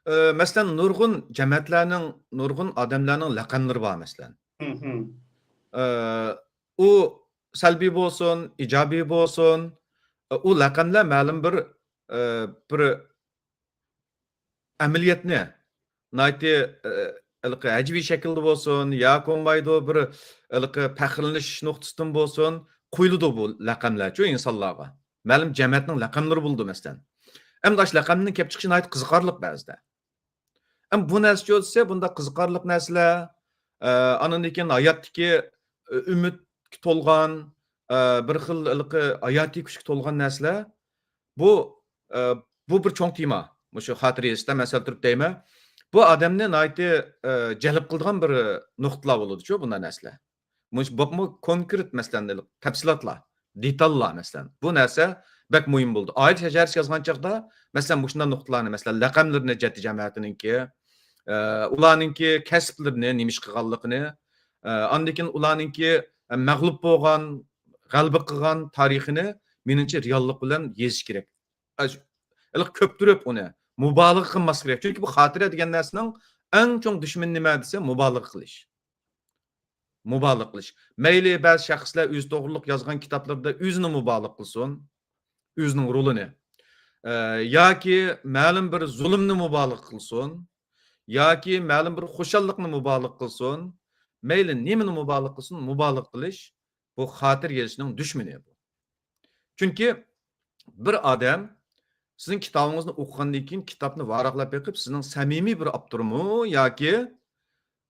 ئە، مەسىلەن، نۇرغۇن جەمەتلەرنىڭ، نۇرغۇن ئادەملەرنىڭ لەقەملىرى بار، مەسىلەن. ھىم، ھىم. ئە، ئۇ سەلبىي بولسۇن، ئىجابىي بولسۇن، ئە، ئۇ لەقەملەر مەلۇم بىر، ئە، بىر ئەمەلىيەتنى ناھايىتى، ئە، ھېلىقى ھەجۋىي شەكىلدە بولسۇن، يا بولمايدۇ بىر ھېلىقى پەخىرلىنىش نۇقتىسىدىن بولسۇن، قويۇلىدۇ بۇ لەقەملەرچۇ ئىنسانلارغا. مەلۇم جەمەتنىڭ لەقەملىرى بولىدۇ، مەسىلەن. ئەمدى ئاشۇ لەقەمنىڭ كېلىپ چىقىشى ناھايىتى قىزىقارلىق بەزىدە. ئەمما بۇ نەرسە دېسە، بۇنداق قىزىقارلىق نەرسىلەر، ئە، ئاندىن كېيىن ھاياتتىكى، ئە، ئۈمىدكە تولغان، ئە، بىر خىل ھېلىقى ھاياتىي كۈچكە تولغان نەرسىلەر. بۇ، ئە، بۇ بىر چوڭ تېما. مۇشۇ خاتىرە يېزىشتا مەن سەل تۇرۇپ دەيمەن. بۇ ئادەمنى ناھايىتى، ئە، جەلپ قىلىدىغان بىر نۇقتىلار بولىدۇچۇ، بۇنداق نەرسىلەر. مۇشۇ بولۇپمۇ كونكرېت، مەسىلەن، تەپسىلاتلار، دېتاللار، مەسىلەن. بۇ نەرسە بەك مۇھىم بولىدۇ. ئائىلە شەجەرىسى يازغان چاغدا، مەسىلەن، مۇشۇنداق نۇقتىلارنى، مەسىلەن، لەقەملىرىنى جەددىي جەمەتىنىڭكى، ئە، ئۇلارنىڭكى كەسىپلىرىنى، نېمە ئىش قىلغانلىقىنى، ئە، ئاندىن كېيىن ئۇلارنىڭكى، ئە، مەغلۇپ بولغان، غەلىبە قىلغان تارىخىنى، مېنىڭچە، رېئاللىق بىلەن يېزىش كېرەك. ئە، شۇ، ھېلىقى كۆپتۈرۈپ ئۇنى مۇبالىغە قىلماسلىق كېرەك. چۈنكى بۇ خاتىرە دېگەن نەرسىنىڭ ئەڭ چوڭ دۈشمىنى نېمە دېسە، مۇبالىغە قىلىش. مۇبالىغە قىلىش. مەيلى بەزى شەخسلەر ئۆزى توغرۇلۇق يازغان كىتابلىرىدا ئۆزىنى مۇبالىغە قىلسۇن، ئۆزىنىڭ رولىنى. ئە، ياكى مەلۇم بىر زۇلۇمنى مۇبالىغە قىلسۇن، ياكى مەلۇم بىر خۇشاللىقنى مۇبالىغە قىلسۇن، مەيلى نېمىنى مۇبالىغە قىلسۇن، مۇبالىغە قىلىش بۇ خاتىرە يېزىشنىڭ دۈشمىنى بۇ. چۈنكى بىر ئادەم سىزنىڭ كىتابىڭىزنى ئوقۇغاندىن كېيىن، كىتابنى ۋاراقلاپ بېقىپ، سىزنىڭ سەمىمىي بىر ئاپتورمۇ ياكى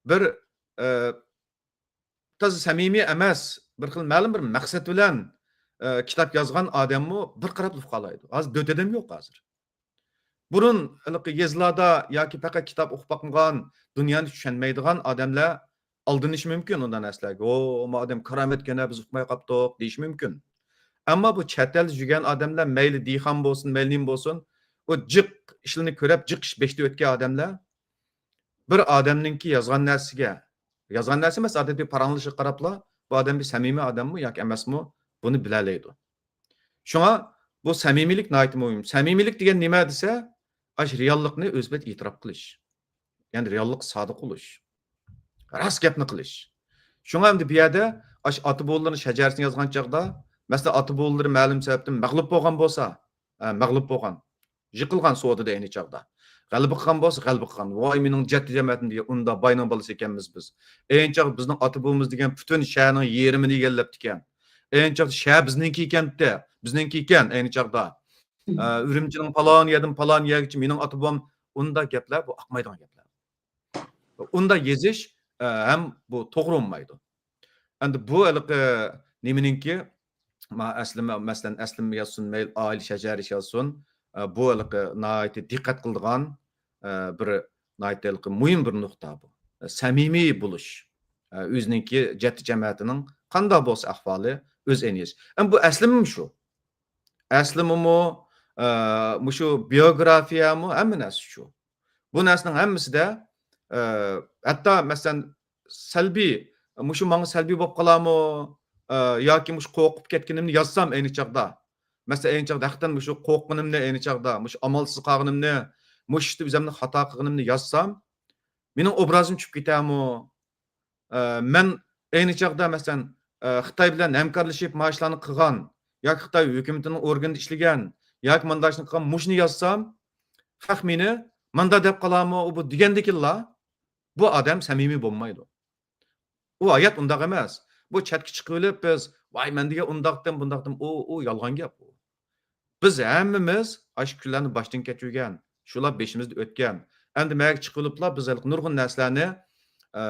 بىر، ئە، تازا سەمىمىي ئەمەس، بىر خىل مەلۇم بىر مەقسەت بىلەن، ئە، كىتاب يازغان ئادەممۇ بىر قاراپلا ئۇقالايدۇ. ھازىر دۆت ئادەم يوق ھازىر. بۇرۇن ھېلىقى يېزىلاردا ياكى پەقەت كىتاب ئوقۇپ باقمىغان، دۇنيانى چۈشەنمەيدىغان ئادەملەر ئالدىنىشى مۇمكىن ئۇنداق نەرسىلەرگە. «ئو، ما ئادەم كارامەتكەن، بىز ئۇقماي قاپتۇق» دېيىشى مۇمكىن. ئەمما بۇ چەت ئەلدە يۈرگەن ئادەملەر، مەيلى دېھقان بولسۇن، مەيلى نېمە بولسۇن، ئۇ جىق ئىشلىرىنى كۆرۈپ، جىق ئىش بېشىدا ئۆتكەن ئادەملەر بىر ئادەمنىڭكى يازغان نەرسىگە، يازغان نەرسە ئەمەس، ئادەتتە پاراڭلىشىشىغا قاراپلا، بۇ ئادەم بىر سەمىمىي ئادەممۇ ياكى ئەمەسمۇ، بۇنى بىلەلەيدۇ. شۇڭا بۇ سەمىمىيلىك ناھايىتى مۇھىم. سەمىمىيلىك دېگەن نېمە دېسە، ئاشۇ رېئاللىقنى ئۆز پېتى ئېتىراپ قىلىش. يەنى رېئاللىققا سادىق بولۇش. راست گەپنى قىلىش. شۇڭا ئەمدى بۇ يەردە ئاشۇ ئاتا بوۋىلىرىنىڭ شەجەرىسىنى يازغان چاغدا، مەسىلەن، ئاتا بوۋىلىرى مەلۇم سەۋەبتىن مەغلۇپ بولغان بولسا، ئە، مەغلۇپ بولغان، يىقىلغان سودىدا ئەينى چاغدا. غەلىبە قىلغان بولسا، غەلىبە قىلغان. ۋاي، مېنىڭ جەددىي جەمەتىم دېگەن، ئۇندا باينىڭ بالىسى ئىكەنمىز بىز. ئەينى چاغدا بىزنىڭ ئاتا بوۋىمىز دېگەن پۈتۈن شەھەرنىڭ يېرىمىنى ئىگىلەپتىكەن. ئەينى چاغدا شەھەر بىزنىڭكى ئىكەنتى، بىزنىڭكى ئىكەن ئەينى چاغدا. ئە، ئۈرۈمچىنىڭ پالان يەردىن پالان يەرگىچە مېنىڭ ئاتا بوۋام، ئۇنداق گەپلەر، بۇ ئاقمايدىغان گەپلەر. ئۇنداق يېزىش، ئە، ھەم بۇ توغرا بولمايدۇ. ئەمدى بۇ ھېلىقى نېمىنىڭكى، ما-، ئەسلىمە، مەسىلەن، ئەسلىمە يازسۇن، مەيلى ئائىلە شەجەرىسى يازسۇن، ئە، بۇ ھېلىقى ناھايىتى دىققەت قىلىدىغان، ئە، بىر ناھايىتى ھېلىقى مۇھىم بىر نۇقتا بۇ. سەمىمىي بولۇش. ئە، ئۆزىنىڭكى جەددىي جەمەتىنىڭ قانداق بولسا ئەھۋالى، ئۆز ئەينى يېزىش. ئەمما بۇ ئەسلىمىمۇ شۇ. ئەسلىمىمۇ، ئە، مۇشۇ بىيوگرافىيەمۇ ھەممە نەرسە شۇ. بۇ نەرسىنىڭ ھەممىسىدە، ئە، ھەتتا، مەسىلەن، سەلبىي، مۇشۇ ماڭا سەلبىي بولۇپ قالارمۇ، ئە، ياكى مۇشۇ قورقۇپ كەتكىنىمنى يازسام ئەينى چاغدا، مەسىلەن، ئەينى چاغدا ھەقىقەتەن مۇشۇ قورققىنىمنى، ئەينى چاغدا مۇشۇ ئامالسىز قالغىنىمنى، مۇشۇ ئىشتا ئۆزۈمنى خاتا قىلغىنىمنى يازسام، مېنىڭ ئوبرازىم چۈشۈپ كېتەرمۇ؟ ئە، مەن ئەينى چاغدا، مەسىلەن، ئە، خىتاي بىلەن ھەمكارلىشىپ مانا شۇلارنى قىلغان ياكى خىتاي ھۆكۈمىتىنىڭ ئورگىنىدا ئىشلىگەن ياكى مانداق ئىشنى قىلغان، مۇشۇنى يازسام، خەق مېنى مانداق دەپ قالارمۇ، ئۇ بۇ دېگەندىكىنلا، بۇ ئادەم سەمىمىي بولمايدۇ. ئۇ ھايات ئۇنداق ئەمەس. بۇ چەتكە چىقىۋېلىپ بىز، ۋاي، مەن دېگەن ئۇنداقتىم، بۇنداقتىم، ئۇ، ئۇ يالغان گەپ ئۇ. بىز ھەممىمىز ئاشۇ كۈنلەرنى باشتىن كەچۈرگەن، شۇلار بېشىمىزدىن ئۆتكەن. ئەمدى مەگە چىقىۋېلىپلا بىز ھېلىقى نۇرغۇن نەرسىلەرنى، ئە،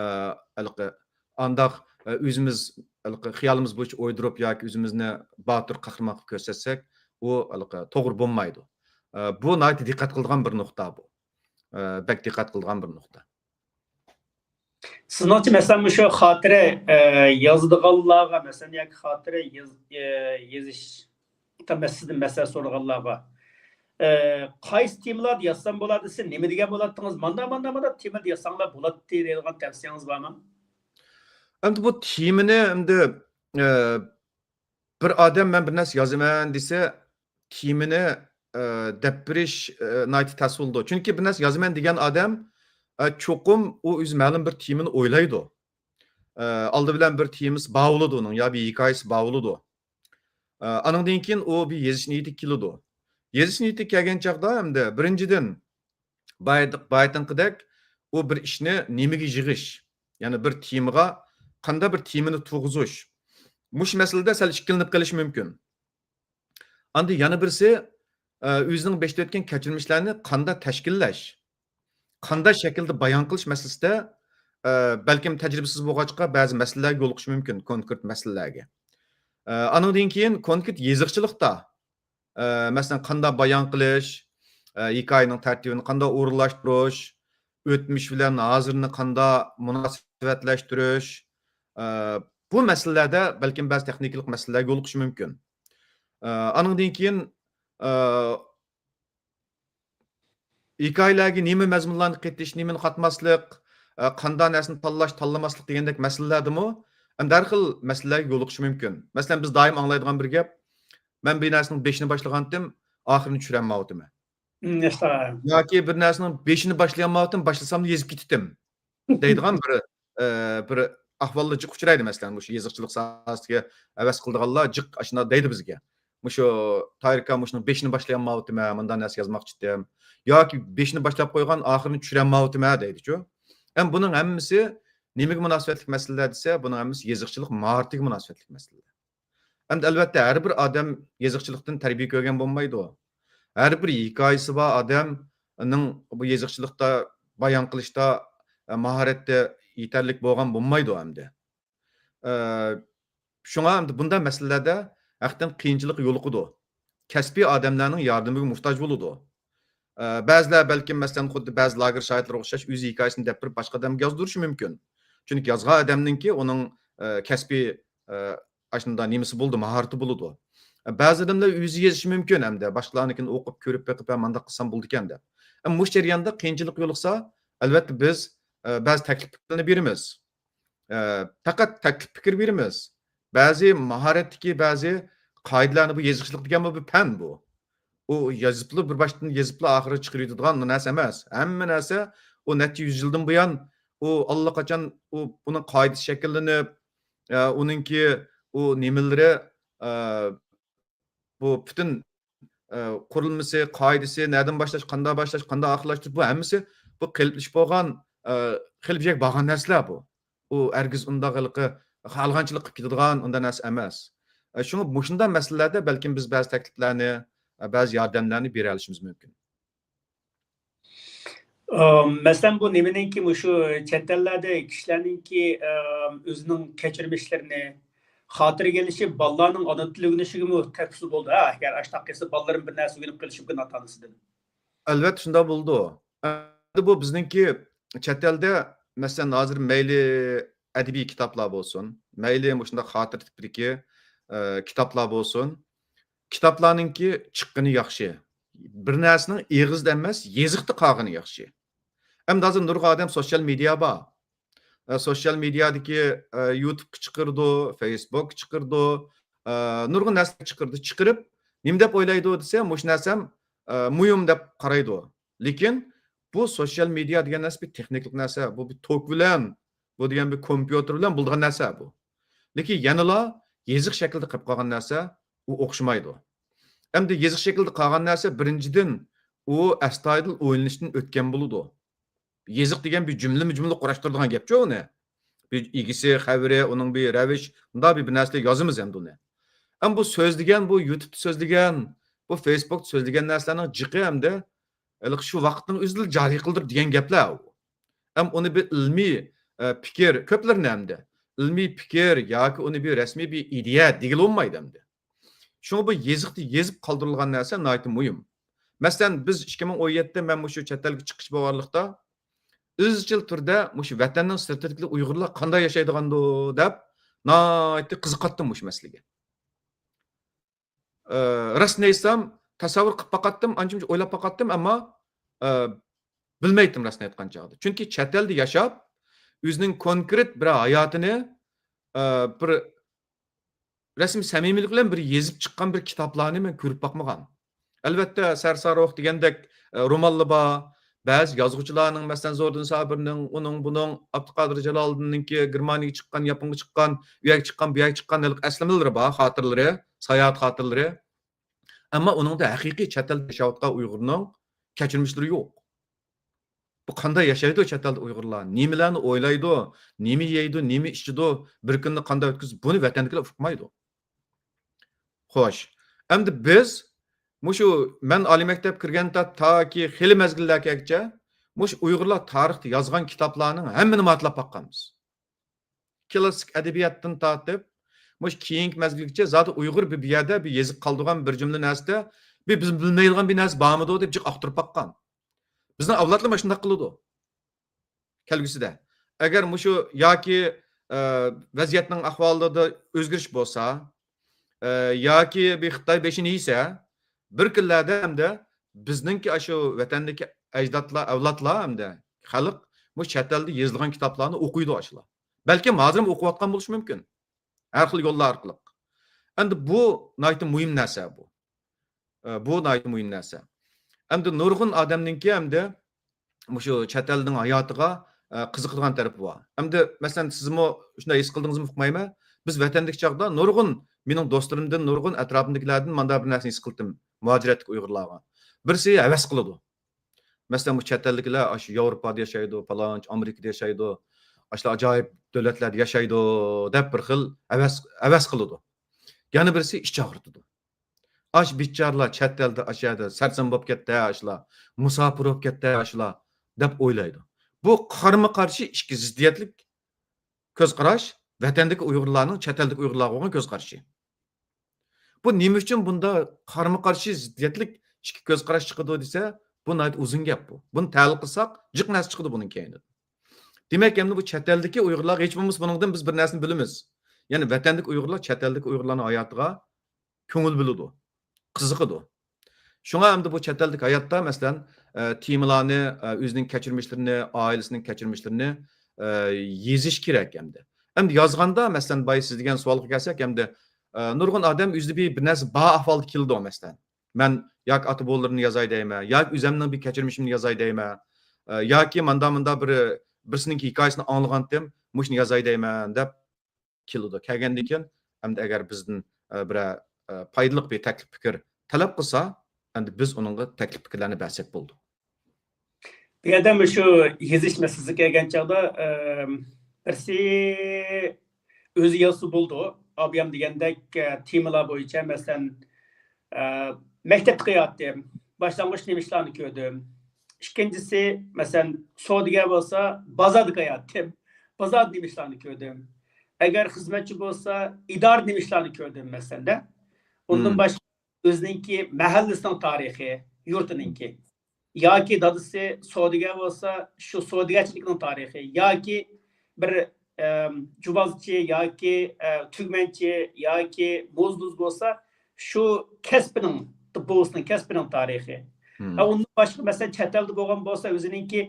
ھېلىقى ئانداق، ئە، ئۆزىمىز ھېلىقى خىيالىمىز بويىچە ئويدۇرۇپ ياكى ئۆزىمىزنى باتۇر قەھرىمان قىلىپ كۆرسەتسەك، ئۇ ھېلىقى توغرا بولمايدۇ. ئە، بۇ ناھايىتى دىققەت قىلىدىغان بىر نۇقتا بۇ. ئە، بەك دىققەت قىلىدىغان بىر نۇقتا. سىزنىڭچە، مەسىلەن، مۇشۇ خاتىرە، ئە، يازىدىغانلارغا، مەسىلەن، ياكى خاتىرە ياز-، ئە، يېزىش، مەسىلەن، سىزدىن مەسلىھەت سورىغانلارغا، ئە، قايسى تېمىلاردا يازسام بولار دېسە، نېمە دېگەن بولاتتىڭىز؟ مانداق، مانداق، مانداق تېمىدا يازساڭلار بولاتتى دەيدىغان تەۋسىيەڭىز بارمۇ؟ ئەمدى بۇ تېمىنى ئەمدى، ئە، بىر ئادەم مەن بىر نەرسە يازىمەن دېسە، تېمىنى، ئە، دەپ بېرىش، ئە، ناھايىتى تەس بولىدۇ. چۈنكى بىر نەرسە يازىمەن دېگەن ئادەم، ئە، چوقۇم ئۇ ئۆزى مەلۇم بىر تېمىنى ئويلايدۇ. ئە، ئالدى بىلەن بىر تېمىسى بار بولىدۇ ئۇنىڭ يا بىر ھېكايىسى بار بولىدۇ. ئە، ئانىڭدىن كېيىن ئۇ بىر يېزىش نىيىتىگە كېلىدۇ. يېزىش نىيىتىگە كەلگەن چاغدا ئەمدى بىرىنچىدىن، بايىت-، بايىتىنقىدەك ئۇ بىر ئىشنى نېمىگە يىغىش، يەنى بىر تېمىغا قانداق بىر تېمىنى تۇرغۇزۇش، مۇشۇ مەسىلىدە سەل ئىككىلىنىپ قېلىشى مۇمكىن. ئاندىن يەنە بىرسى، ئە، ئۆزىنىڭ بېشىدا ئۆتكەن كەچۈرمىشلەرنى قانداق تەشكىللەش، قانداق شەكىلدە بايان قىلىش مەسىلىسىدە، ئە، بەلكىم تەجرىبىسىز بولغاچقا بەزى مەسىلىلەرگە يولۇقۇشى مۇمكىن، كونكرېت مەسىلىلەرگە. ئە، ئانىڭدىن كېيىن كونكرېت يېزىقچىلىقتا، ئە، مەسىلەن، قانداق بايان قىلىش، ئە، ھېكايىنىڭ تەرتىپىنى قانداق ئورۇنلاشتۇرۇش، ئۆتمۈش بىلەن ھازىرنى قانداق مۇناسىۋەتلەشتۈرۈش، ئە، بۇ مەسىلىلەردە بەلكىم بەزى تېخنىكىلىق مەسىلىلەرگە يولۇقۇشى مۇمكىن. ئە، ئانىڭدىن كېيىن، ئە، ھېكايىلەرگە نېمە مەزمۇنلارنى قېتىش، نېمىنى قاتماسلىق، ئە، قانداق نەرسىنى تاللاش، تاللىماسلىق دېگەندەك مەسىلىلەردىمۇ ئەمدى ھەر خىل مەسىلىلەرگە يولۇقۇشى مۇمكىن. مەسىلەن، بىز دائىم ئاڭلايدىغان بىر گەپ، مەن بىر نەرسىنىڭ بېشىنى باشلىغانتىم، ئاخىرىنى چۈشۈرەلمەيۋاتىمەن. مم، ياشتا. ياكى بىر نەرسىنىڭ بېشىنى باشلىيالمايۋاتىمەن، باشلىساملا يېزىپ كېتىتتىم. دەيدىغان بىر، ئە، بىر ئەھۋاللار جىق ئۇچرايدۇ. مەسىلەن، مۇشۇ يېزىقچىلىق ساھەسىگە ھەۋەس قىلىدىغانلار جىق ئاشۇنداق دەيدۇ بىزگە. مۇشۇ تاھىر ئاكا، مۇشۇنىڭ بېشىنى باشلىيالمايۋاتىمەن، مۇنداق نەرسە يازماقچىدىم. ياكى بېشىنى باشلاپ قويغان، ئاخىرىنى چۈشۈرەلمەيۋاتىمەن دەيدىچۇ. ئەمما بۇنىڭ ھەممىسى نېمىگە مۇناسىۋەتلىك مەسىلىلەر دېسە، بۇنىڭ ھەممىسى يېزىقچىلىق ماھارىتىگە مۇناسىۋەتلىك مەسىلىلەر. ئەمدى ئەلۋەتتە ھەر بىر ئادەم يېزىقچىلىقتىن تەربىيە كۆرگەن بولمايدۇ. ھەر بىر ھېكايىسى بار ئادەمنىڭ بۇ يېزىقچىلىقتا، بايان قىلىشتا، ئە، ماھارەتتە يېتەرلىك بولغان بولمايدۇ ئەمدى. ئە، شۇڭا ئەمدى بۇنداق مەسىلىلەردە ھەقىقەتەن قىيىنچىلىققا يولۇقىدۇ. كەسپىي ئادەملەرنىڭ ياردىمىگە موھتاج بولىدۇ. ئە، بەزىلەر بەلكىم، مەسىلەن، خۇددى بەزى لاگېر شاھىتلىرىغا ئوخشاش ئۆز ھېكايىسىنى دەپ بېرىپ، باشقا ئادەمگە يازدۇرۇشى مۇمكىن. چۈنكى يازغان ئادەمنىڭكى ئۇنىڭ، ئە، كەسپىي، ئە، ئاشۇنداق نېمىسى بولىدۇ، ماھارىتى بولىدۇ. بەزى ئادەملەر ئۆزى يېزىشى مۇمكىن ھەمدە باشقىلارنىڭكىنى ئوقۇپ، كۆرۈپ بېقىپ، ھە، مانداق قىلسام بولىدىكەن دەپ. ئەمما مۇشۇ جەرياندا قىيىنچىلىق يولۇقسا، ئەلۋەتتە بىز، ئە، بەزى تەكلىپ پىكىرلەرنى بېرىمىز. ئە، پەقەت تەكلىپ پىكىر بېرىمىز. بەزى ماھارەتتىكى بەزى قائىدىلەرنى، بۇ يېزىقچىلىق دېگەن بۇ بىر پەن بۇ. ئۇ يېزىپلا، بىر باشتىن يېزىپلا ئاخىرىغا چىقىرىۋېتىدىغان نەرسە ئەمەس. ھەممە نەرسە ئۇ نەچچە يۈز يىلدىن بۇيان ئۇ ئاللىقاچان ئۇ، ئۇنىڭ قائىدىسى شەكىللىنىپ، ئە، ئۇنىڭكى ئۇ نېمىلىرى، ئە، بۇ پۈتۈن، ئە، قۇرۇلمىسى، قائىدىسى، نەدىن باشلاش، قانداق باشلاش، قانداق ئاخىرلاشتۇرۇش، بۇ ھەممىسى بۇ قېلىپلىشىپ بولغان، ئە، قېلىپ يەك بارغان نەرسىلەر بۇ. ئۇ ھەرگىز ئۇنداق ھېلىقى خالىغانچىلىق قىلىپ كېتىدىغان ئۇنداق نەرسە ئەمەس. ئە، شۇڭا مۇشۇنداق مەسىلىلەردە بەلكىم بىز بەزى تەكلىپلەرنى، ئە، بەزى ياردەملەرنى بېرەلىشىمىز مۇمكىن. ئە، مەسىلەن، بۇ نېمىنىڭكى مۇشۇ چەت ئەللەردە كىشىلەرنىڭكى، ئە، ئۆزىنىڭ كەچۈرمىشلىرىنى، خاتىرىگە ئېلىشىپ، بالىلارنىڭ ئانا تىل ئۆگىنىشىگىمۇ تەپسىلىي بولدى. ھە، ئەگەر ئاشۇنداق قىلسا، بالىلىرىم بىر نەرسە ئۆگىنىپ قېلىشى مۇمكىن ئاتا-ئانىسىدىن. ئەلۋەتتە شۇنداق بولىدۇ. ئەمدى بۇ بىزنىڭكى چەت ئەلدە، مەسىلەن، ھازىر مەيلى ئەدەبىي كىتابلار بولسۇن، مەيلى مۇشۇنداق خاتىرە تىپىدىكى، ئە، كىتابلار بولسۇن، كىتابلارنىڭكى چىققىنى ياخشى. بىر نەرسىنىڭ ئېغىزدا ئەمەس، يېزىقتا قالغىنى ياخشى. ئەمدى ھازىر نۇرغۇن ئادەم سوتسىيال مېدىيا بار. ئە، سوتسىيال مېدىيادىكى، ئە، يۇتۇبقا چىقىرىدۇ، فېيسبۇكقا چىقىرىدۇ، ئە، نۇرغۇن نەرسىلەر چىقىرىدۇ. چىقىرىپ، نېمە دەپ ئويلايدۇ دېسە، مۇشۇ نەرسەم، ئە، مۇھىم دەپ قارايدۇ. لېكىن بۇ سوتسىيال مېدىيا دېگەن نەرسە بىر تېخنىكلىق نەرسە، بۇ بىر توك بىلەن، بۇ دېگەن بىر كومپيۇتېر بىلەن بولىدىغان نەرسە بۇ. لېكىن يەنىلا يېزىق شەكلىدە قېلىپ قالغان نەرسە، ئۇ ئوخشىمايدۇ. ئەمدى يېزىق شەكلىدە قالغان نەرسە، بىرىنچىدىن، ئۇ ئەستايىدىل ئويلىنىشتىن ئۆتكەن بولىدۇ. يېزىق دېگەن بىر جۈملىمۇ جۈملە قۇراشتۇرىدىغان گەپچۇ ئۇنى. بىر ئىگىسى، خەۋىرى، ئۇنىڭ بىر رەۋىش، مۇنداق بىر، بىر نەرسىلەر يازىمىز ئەمدى ئۇنى. ئەمما بۇ سۆزلىگەن، بۇ يۇتۇبتا سۆزلىگەن، بۇ فېيسبۇكتا سۆزلىگەن نەرسىلەرنىڭ جىقى ئەمدى ھېلىقى شۇ ۋاقىتنىڭ ئۆزىدىلا جارى قىلدۇرۇپ دېگەن گەپلەر ئۇ. ئەمما ئۇنى بىر ئىلمىي، ئە، پىكىر، كۆپلىرىنى ئەمدى ئىلمىي پىكىر ياكى ئۇنى بىر رەسمىي بىر ئىدىيە دېگىلى بولمايدۇ ئەمدى. شۇڭا بۇ يېزىقتا يېزىپ قالدۇرۇلغان نەرسە ناھايىتى مۇھىم. مەسىلەن، بىز ئىككى مىڭ ئون يەتتە مەن مۇشۇ چەت ئەلگە چىقىش بولغانلىقتا، ئىزچىل تۈردە مۇشۇ ۋەتەننىڭ سىرتىدىكى ئۇيغۇرلار قانداق ياشايدىغاندۇ دەپ ناھايىتى قىزىقاتتىم مۇشۇ مەسىلىگە. ئى، راستىنى ئېيتسام، تەسەۋۋۇر قىلىپ باقاتتىم، ئانچە-مۇنچە ئويلاپ باقاتتىم، ئەمما، ئى، بىلمەيتتىم راستىنى ئېيتقان چاغدا. چۈنكى چەت ئەلدە ياشاپ، ئۆزىنىڭ كونكرېت بىر ھاياتىنى، ئى، بىر رەسمىي سەمىمىيلىك بىلەن بىر يېزىپ چىققان بىر كىتابلارنى مەن كۆرۈپ باقمىغان. ئەلۋەتتە، سەرساروق دېگەندەك، ئە، رومانلار بار. بەزى يازغۇچىلارنىڭ، مەسىلەن، زوردۇن سابىرنىڭ، ئۇنىڭ، بۇنىڭ، ئابدۇقادىر جالالىدىننىڭكى گېرمانىيەگە چىققان، ياپونغا چىققان، ئۇ يەرگە چىققان، بۇ يەرگە چىققان ھېلىقى ئەسلىمىلىرى بار، خاتىرىلىرى، ساياھەت خاتىرىلىرى. ئەمما ئۇنىڭدا ھەقىقىي چەت ئەلدە ياشاۋاتقان ئۇيغۇرنىڭ كەچۈرمىشلىرى يوق. بۇ قانداق ياشايدۇ چەت ئەلدە ئۇيغۇرلار؟ نېمىلەرنى ئويلايدۇ؟ نېمە يەيدۇ؟ نېمە ئىچىدۇ؟ بىر كۈننى قانداق ئۆتكۈزىدۇ؟ بۇنى ۋەتەندىكىلەر ئۇقمايدۇ. خوش. ئەمدى بىز مۇشۇ مەن ئالىي مەكتەپ كىرگەن تا-، تاكى خېلى مەزگىللەرگىچە مۇشۇ ئۇيغۇرلار تارىختا يازغان كىتابلارنىڭ ھەممىنى ماتىلاپ باققانمىز. كلاسسىك ئەدەبىياتتىن تارتىپ، مۇشۇ كېيىنكى مەزگىلگىچە زادى ئۇيغۇر بىر، بىر يەردە بىر يېزىپ قالىدىغان بىر جۈملە نەرسىدە بىر بىز بىلمەيدىغان بىر نەرسە بارمىدۇ دەپ جىق ئاختۇرۇپ باققان. بىزنىڭ ئەۋلادلار مانا شۇنداق قىلىدۇ. كەلگۈسىدە. ئەگەر مۇشۇ ياكى، ئە، ۋەزىيەتنىڭ ئەھۋالىدا ئۆزگىرىش بولسا، ئە، ياكى بىر خىتاي بېشىنى يېسە، بىر كۈنلەردە ئەمدى بىزنىڭكى ئاشۇ ۋەتەندىكى ئەجدادلار، ئەۋلادلار ئەمدى خەلق مۇشۇ چەت ئەلدە يېزىلغان كىتابلارنى ئوقۇيدۇ ئاشۇلار. بەلكىم ھازىرمۇ ئوقۇۋاتقان بولۇشى مۇمكىن. ھەر خىل يوللار ئارقىلىق. ئەمدى بۇ ناھايىتى مۇھىم نەرسە بۇ. ئە، بۇ ناھايىتى مۇھىم نەرسە. ئەمدى نۇرغۇن ئادەمنىڭكى ئەمدى مۇشۇ چەت ئەلنىڭ ھاياتىغا، ئە، قىزىقىدىغان تەرىپى بار. ئەمدى، مەسىلەن، سىزمۇ شۇنداق ھېس قىلدىڭىزمۇ ئۇقمايمەن. بىز ۋەتەندىكى چاغدا نۇرغۇن، مېنىڭ دوستلىرىمدىن، نۇرغۇن ئەتراپىمدىكىلەردىن مانداق بىر نەرسىنى ھېس قىلدىم. مۇھاجىرەتتىكى ئۇيغۇرلارغا. بىرسى ھەۋەس قىلىدۇ. مەسىلەن، بۇ چەت ئەلدىكىلەر ئاشۇ ياۋروپادا ياشايدۇ، پالانچە ئامېرىكىدا ياشايدۇ، ئاشۇلار ئاجايىپ دۆلەتلەردە ياشايدۇ، دەپ بىر خىل ھەۋەس، ھەۋەس قىلىدۇ. يەنە بىرسى ئىچ ئاغرىتىدۇ. ئاش بىچارىلار چەت ئەلدە، ئاشۇ يەردە سەرسان بولۇپ كەتتى، ئاشۇلار مۇساپىر بولۇپ كەتتى، ئاشۇلار دەپ ئويلايدۇ. بۇ قارىمۇ قارشى ئىككى زىددىيەتلىك كۆز قاراش، ۋەتەندىكى ئۇيغۇرلارنىڭ چەت ئەلدىكى ئۇيغۇرلارغا بولغان كۆز قارىشى. بۇ نېمە ئۈچۈن بۇنداق قارىمۇ قارشى زىددىيەتلىك ئىككى كۆز قاراش چىقىدۇ دېسە، بۇ ناھايىتى ئۇزۇن گەپ بۇ. بۇنى تەھلىل قىلساق، جىق نەرسە چىقىدۇ بۇنىڭ كەينىدىن. دېمەك، ئەمدى بۇ چەت ئەلدىكى ئۇيغۇرلارغا ھېچ بولمىسا بۇنىڭدىن بىز بىر نەرسىنى بىلىمىز. يەنى ۋەتەندىكى ئۇيغۇرلار چەت ئەلدىكى ئۇيغۇرلارنىڭ ھاياتىغا كۆڭۈل بۆلىدۇ، قىزىقىدۇ. شۇڭا ئەمدى بۇ چەت ئەلدىكى ھاياتتا، مەسىلەن، ئە، تېمىلارنى، ئە، ئۆزىنىڭ كەچۈرمىشلىرىنى، ئائىلىسىنىڭ كەچۈرمىشلىرىنى، ئە، يېزىش كېرەك ئەمدى. ئەمدى يازغاندا، مەسىلەن، بايا سىز دېگەن سوئالغا كەلسەك، ئەمدى، ئە، نۇرغۇن ئادەم ئۆزىدە بىر، بىر نەرسە بار ئەھۋالدا كېلىدۇ، مەسىلەن. مەن ياكى ئاتا-بوۋىلىرىمنى يازاي دەيمەن، ياكى ئۆزەمنىڭ بىر كەچۈرمىشىمنى يازاي دەيمەن، ئە، ياكى ماندا-مۇندا بىر، بىرسىنىڭكى ھېكايىسىنى ئاڭلىغانتىم، مۇشۇنى يازاي دەيمەن دەپ كېلىدۇ. كەلگەندىن كېيىن، ئەمدى ئەگەر بىزدىن، ئە، بىرەر، ئە، پايدىلىق بىر تەكلىپ پىكىر تەلەپ قىلسا، ئەمدى بىز ئۇنىڭغا تەكلىپ پىكىرلەرنى بەرسەك بولىدۇ. بۇ يەردە مۇشۇ يېزىش مەسىلىسىگە كەلگەن چاغدا، ئە، بىرسى ئۆزى يازسا بولىدۇ. ئابىيام دېگەندەك، ئە، تېمىلار بويىچە، مەسىلەن، ئە، مەكتەپتە قىلاتتىم. باشلانغۇچ نېمە ئىشلارنى كۆردۈم. ئىككىنچىسى، مەسىلەن، سودىگەر بولسا، بازاردا قىلاتتىم. بازاردا نېمە ئىشلارنى كۆردۈم. ئەگەر خىزمەتچى بولسا، ئىدارىدە نېمە ئىشلارنى كۆردۈم، مەسىلەندە. ئۇندىن باشقا ئۆزىنىڭكى مەھەللىسىنىڭ تارىخى، يۇرتىنىڭكى. ياكى دادىسى سودىگەر بولسا، شۇ سودىگەرچىلىكنىڭ تارىخى. ياكى بىر، ئەم، جۇۋازچى ياكى، ئە، تۈگمەنچى ياكى موزدۇز بولسا، شۇ كەسپىنىڭ، بوۋىسىنىڭ كەسپىنىڭ تارىخى. ھە، ئۇندىن باشقا، مەسىلەن، چەت ئەلدە بولغان بولسا، ئۆزىنىڭكى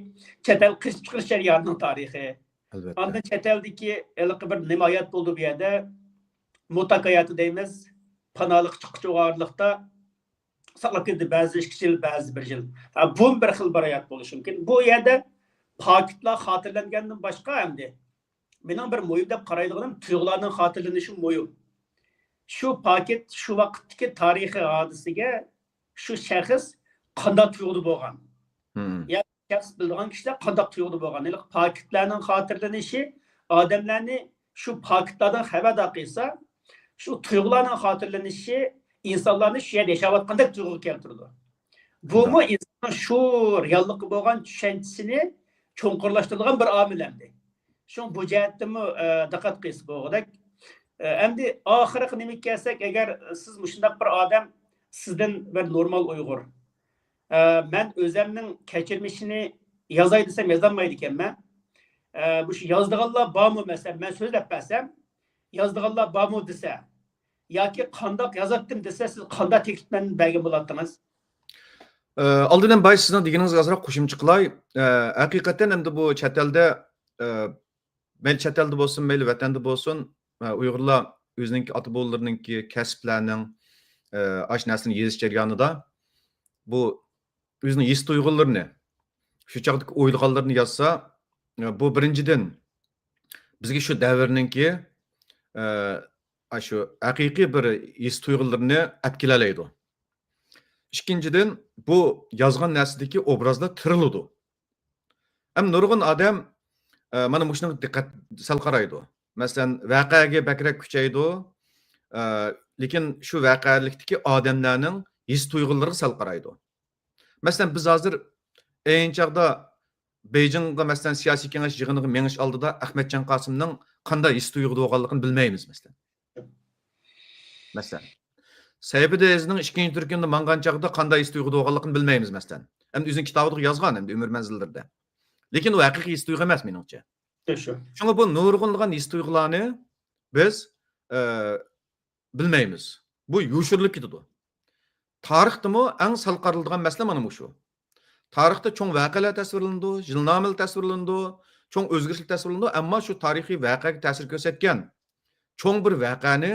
چەت ئەلگە قېچىپ چىقىش جەريانىنىڭ تارىخى. ئەلۋەتتە. ئاندىن چەت ئەلدىكى ھېلىقى بىر نېمە ھايات بولدى بۇ يەردە؟ موتاك ھاياتى دەيمىز. پاناھلىققا چىققۇچە ئارىلىقتا ساقلاپ كەلدى، بەزى ئىككى يىل، بەزى بىر يىل. ھە، بۇمۇ بىر خىل بىر ھايات بولۇشى مۇمكىن. بۇ يەردە پاكىتلار خاتىرىلەنگەندىن باشقا ئەمدى مېنىڭ بىر مۇھىم دەپ قارايدىغىنىم تۇيغۇلارنىڭ خاتىرىلىنىشى مۇھىم. شۇ پاكىت شۇ ۋاقىتتىكى تارىخىي ھادىسىگە شۇ شەخس قانداق تۇيغۇدا بولغان؟ يا شەخس بىلىدىغان كىشىلەر قانداق تۇيغۇدا بولغان؟ ھېلىقى پاكىتلارنىڭ خاتىرىلىنىشى ئادەملەرنى شۇ پاكىتلاردىن خەۋەردار قىلسا، شۇ تۇيغۇلارنىڭ خاتىرىلىنىشى ئىنسانلارنى شۇ يەردە ياشاۋاتقاندەك تۇيغۇغا كەلتۈرىدۇ. بۇمۇ ئىنساننىڭ شۇ رېئاللىققا بولغان چۈشەنچىسىنى چوڭقۇرلاشتۇرىدىغان بىر ئامىل ئەمدى. شۇڭا بۇ جەھەتتىمۇ، ئە، دىققەت قىلسا بولغۇدەك. ئە، ئەمدى ئاخىرقى نېمىگە كەلسەك، ئەگەر سىز مۇشۇنداق بىر ئادەم، سىزدىن بىر نورمال ئۇيغۇر، ئە، مەن ئۆزەمنىڭ كەچۈرمىشىنى يازاي دېسەم يازالمايدىكەنمەن. ئە، مۇشۇ يازىدىغانلار بارمۇ، مەسىلەن، مەن سۆزلەپ بەرسەم، يازىدىغانلار بارمۇ دېسە، ياكى قانداق يازاتتىم دېسە، سىز قانداق تەكلىپلەرنى بەرگەن بولاتتىڭىز؟ ئە، ئالدىن بايا سىزنىڭ دېگىنىڭىزگە ئازراق قوشۇمچە قىلاي. ئە، ھەقىقەتەن ئەمدى بۇ چەت ئەلدە، ئە، مەيلى چەت ئەلدە بولسۇن، مەيلى ۋەتەندە بولسۇن، ئە، ئۇيغۇرلار ئۆزىنىڭكى ئاتا-بوۋىلىرىنىڭكى كەسىپلەرنىڭ، ئە، ئاشۇ نەرسىنى يېزىش جەريانىدا بۇ ئۆزىنىڭ ھېس-تۇيغۇلىرىنى، شۇ چاغدىكى ئويلىغانلىرىنى يازسا، ئە، بۇ بىرىنچىدىن، بىزگە شۇ دەۋرنىڭكى، ئە، ئاشۇ ھەقىقىي بىر ھېس-تۇيغۇلىرىنى ئەپ كېلەلەيدۇ. ئىككىنچىدىن، بۇ يازغان نەرسىدىكى ئوبرازلار تىرىلىدۇ. ھەم نۇرغۇن ئادەم، ئە، مانا مۇشۇنىڭغا دىققەت سەل قارايدۇ. مەسىلەن، ۋەقەگە بەكرەك كۈچەيدۇ، ئە، لېكىن شۇ ۋەقەلىكتىكى ئادەملەرنىڭ ھېس-تۇيغۇلىرىغا سەل قارايدۇ. مەسىلەن، بىز ھازىر ئەينى چاغدا بېيجىڭغا، مەسىلەن، سىياسىي كېڭەش يىغىنىغا مېڭىش ئالدىدا ئەخمەتجان قاسىمنىڭ قانداق ھېس-تۇيغۇدا بولغانلىقىنى بىلمەيمىز، مەسىلەن. مەسىلەن، سەئىدى يېزنىڭ ئىككىنچى تۈركۈمدە ماڭغان چاغدا قانداق ھېس-تۇيغۇدا بولغانلىقىنى بىلمەيمىز، مەسىلەن. ئەمدى ئۆزىنىڭ كىتابىدا يازغان، ئەمدى ئۆمۈر مەنزىللىرىدە. لېكىن ئۇ ھەقىقىي ھېس-تۇيغۇ ئەمەس، مېنىڭچە. شۇ. شۇڭا بۇ نۇرغۇنلىغان ھېس-تۇيغۇلارنى بىز، ئە، بىلمەيمىز. بۇ يوشۇرۇلۇپ كېتىدۇ. تارىختىمۇ ئەڭ سەل قارىلىدىغان مەسىلە مانا مۇشۇ. تارىختا چوڭ ۋەقەلەر تەسۋىرلىنىدۇ، يىلنامىلەر تەسۋىرلىنىدۇ، چوڭ ئۆزگىرىشلەر تەسۋىرلىنىدۇ، ئەمما شۇ تارىخىي ۋەقەگە تەسىر كۆرسەتكەن، چوڭ بىر ۋەقەنى،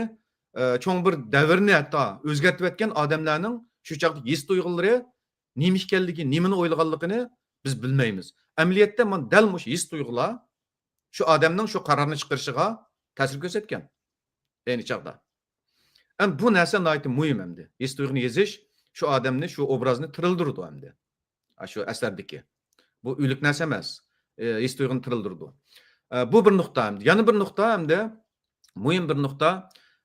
ئە، چوڭ بىر دەۋرنى ھەتتا ئۆزگەرتىۋەتكەن ئادەملەرنىڭ شۇ چاغدىكى ھېس-تۇيغۇلىرى نېمە ئىكەنلىكى، نېمىنى ئويلىغانلىقىنى بىز بىلمەيمىز. ئەمەلىيەتتە مانا دەل مۇشۇ ھېس-تۇيغۇلار شۇ ئادەمنىڭ شۇ قارارنى چىقىرىشىغا تەسىر كۆرسەتكەن ئەينى چاغدا. ئەمدى بۇ نەرسە ناھايىتى مۇھىم ئەمدى. ھېس-تۇيغۇنى يېزىش شۇ ئادەمنى، شۇ ئوبرازنى تىرىلدۈرىدۇ ئەمدى. ئاشۇ ئەسەردىكى. بۇ ئۆلۈك نەرسە ئەمەس. ئى، ھېس-تۇيغۇنى تىرىلدۈرىدۇ. ئە، بۇ بىر نۇقتا ئەمدى. يەنە بىر نۇقتا ئەمدى، مۇھىم بىر نۇقتا.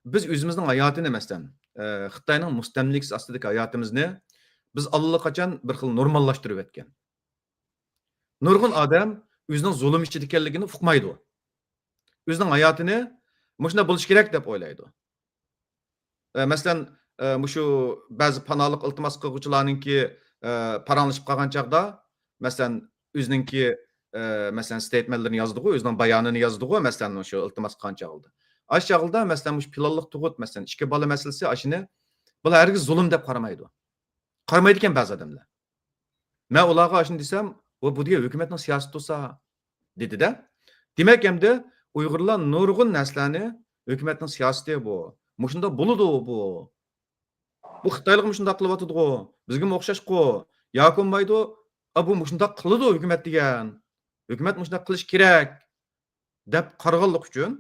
بىز ئۆزىمىزنىڭ ھاياتىنى، مەسىلەن، ئە، خىتاينىڭ مۇستەملىكىسى ئاستىدىكى ھاياتىمىزنى بىز ئاللىقاچان بىر خىل نورماللاشتۇرۇۋەتكەن. نۇرغۇن ئادەم ئۆزىنىڭ زۇلۇم ئىچىدە ئىكەنلىكىنى ئۇقمايدۇ. ئۆزىنىڭ ھاياتىنى مۇشۇنداق بولۇشى كېرەك دەپ ئويلايدۇ. ئە، مەسىلەن، ئە، مۇشۇ بەزى پاناھلىق ئىلتىماس قىلغۇچىلارنىڭكى، ئە، پاراڭلىشىپ قالغان چاغدا، مەسىلەن، ئۆزىنىڭكى، ئە، مەسىلەن، ستېيتمېنتلىرىنى يازىدىغۇ، ئۆزىنىڭ بايانىنى يازىدىغۇ، مەسىلەن، شۇ ئىلتىماس قىلغان چاغدا. ئاشۇ چاغدا، مەسىلەن، مۇشۇ پىلانلىق تۇغۇت، مەسىلەن، ئىككى بالا مەسىلىسى، ئاشۇنى بۇلار ھەرگىز زۇلۇم دەپ قارىمايدۇ. قارىمايدىكەن بەزى ئادەملەر. مەن ئۇلارغا ئاشۇنى دېسەم، «ۋە بۇ دېگەن ھۆكۈمەتنىڭ سىياسىتى تۇرسا» دېدى-دە. دېمەك، ئەمدى ئۇيغۇرلار نۇرغۇن نەرسىلەرنى ھۆكۈمەتنىڭ سىياسىتى بۇ، مۇشۇنداق بولىدۇ بۇ، بۇ خىتايلىقمۇ شۇنداق قىلىۋاتىدىغۇ، بىزگىمۇ ئوخشاشقۇ، ياكى بولمايدۇ، ئا، بۇ مۇشۇنداق قىلىدۇ ھۆكۈمەت دېگەن، ھۆكۈمەت مۇشۇنداق قىلىش كېرەك دەپ قارىغانلىقى ئۈچۈن،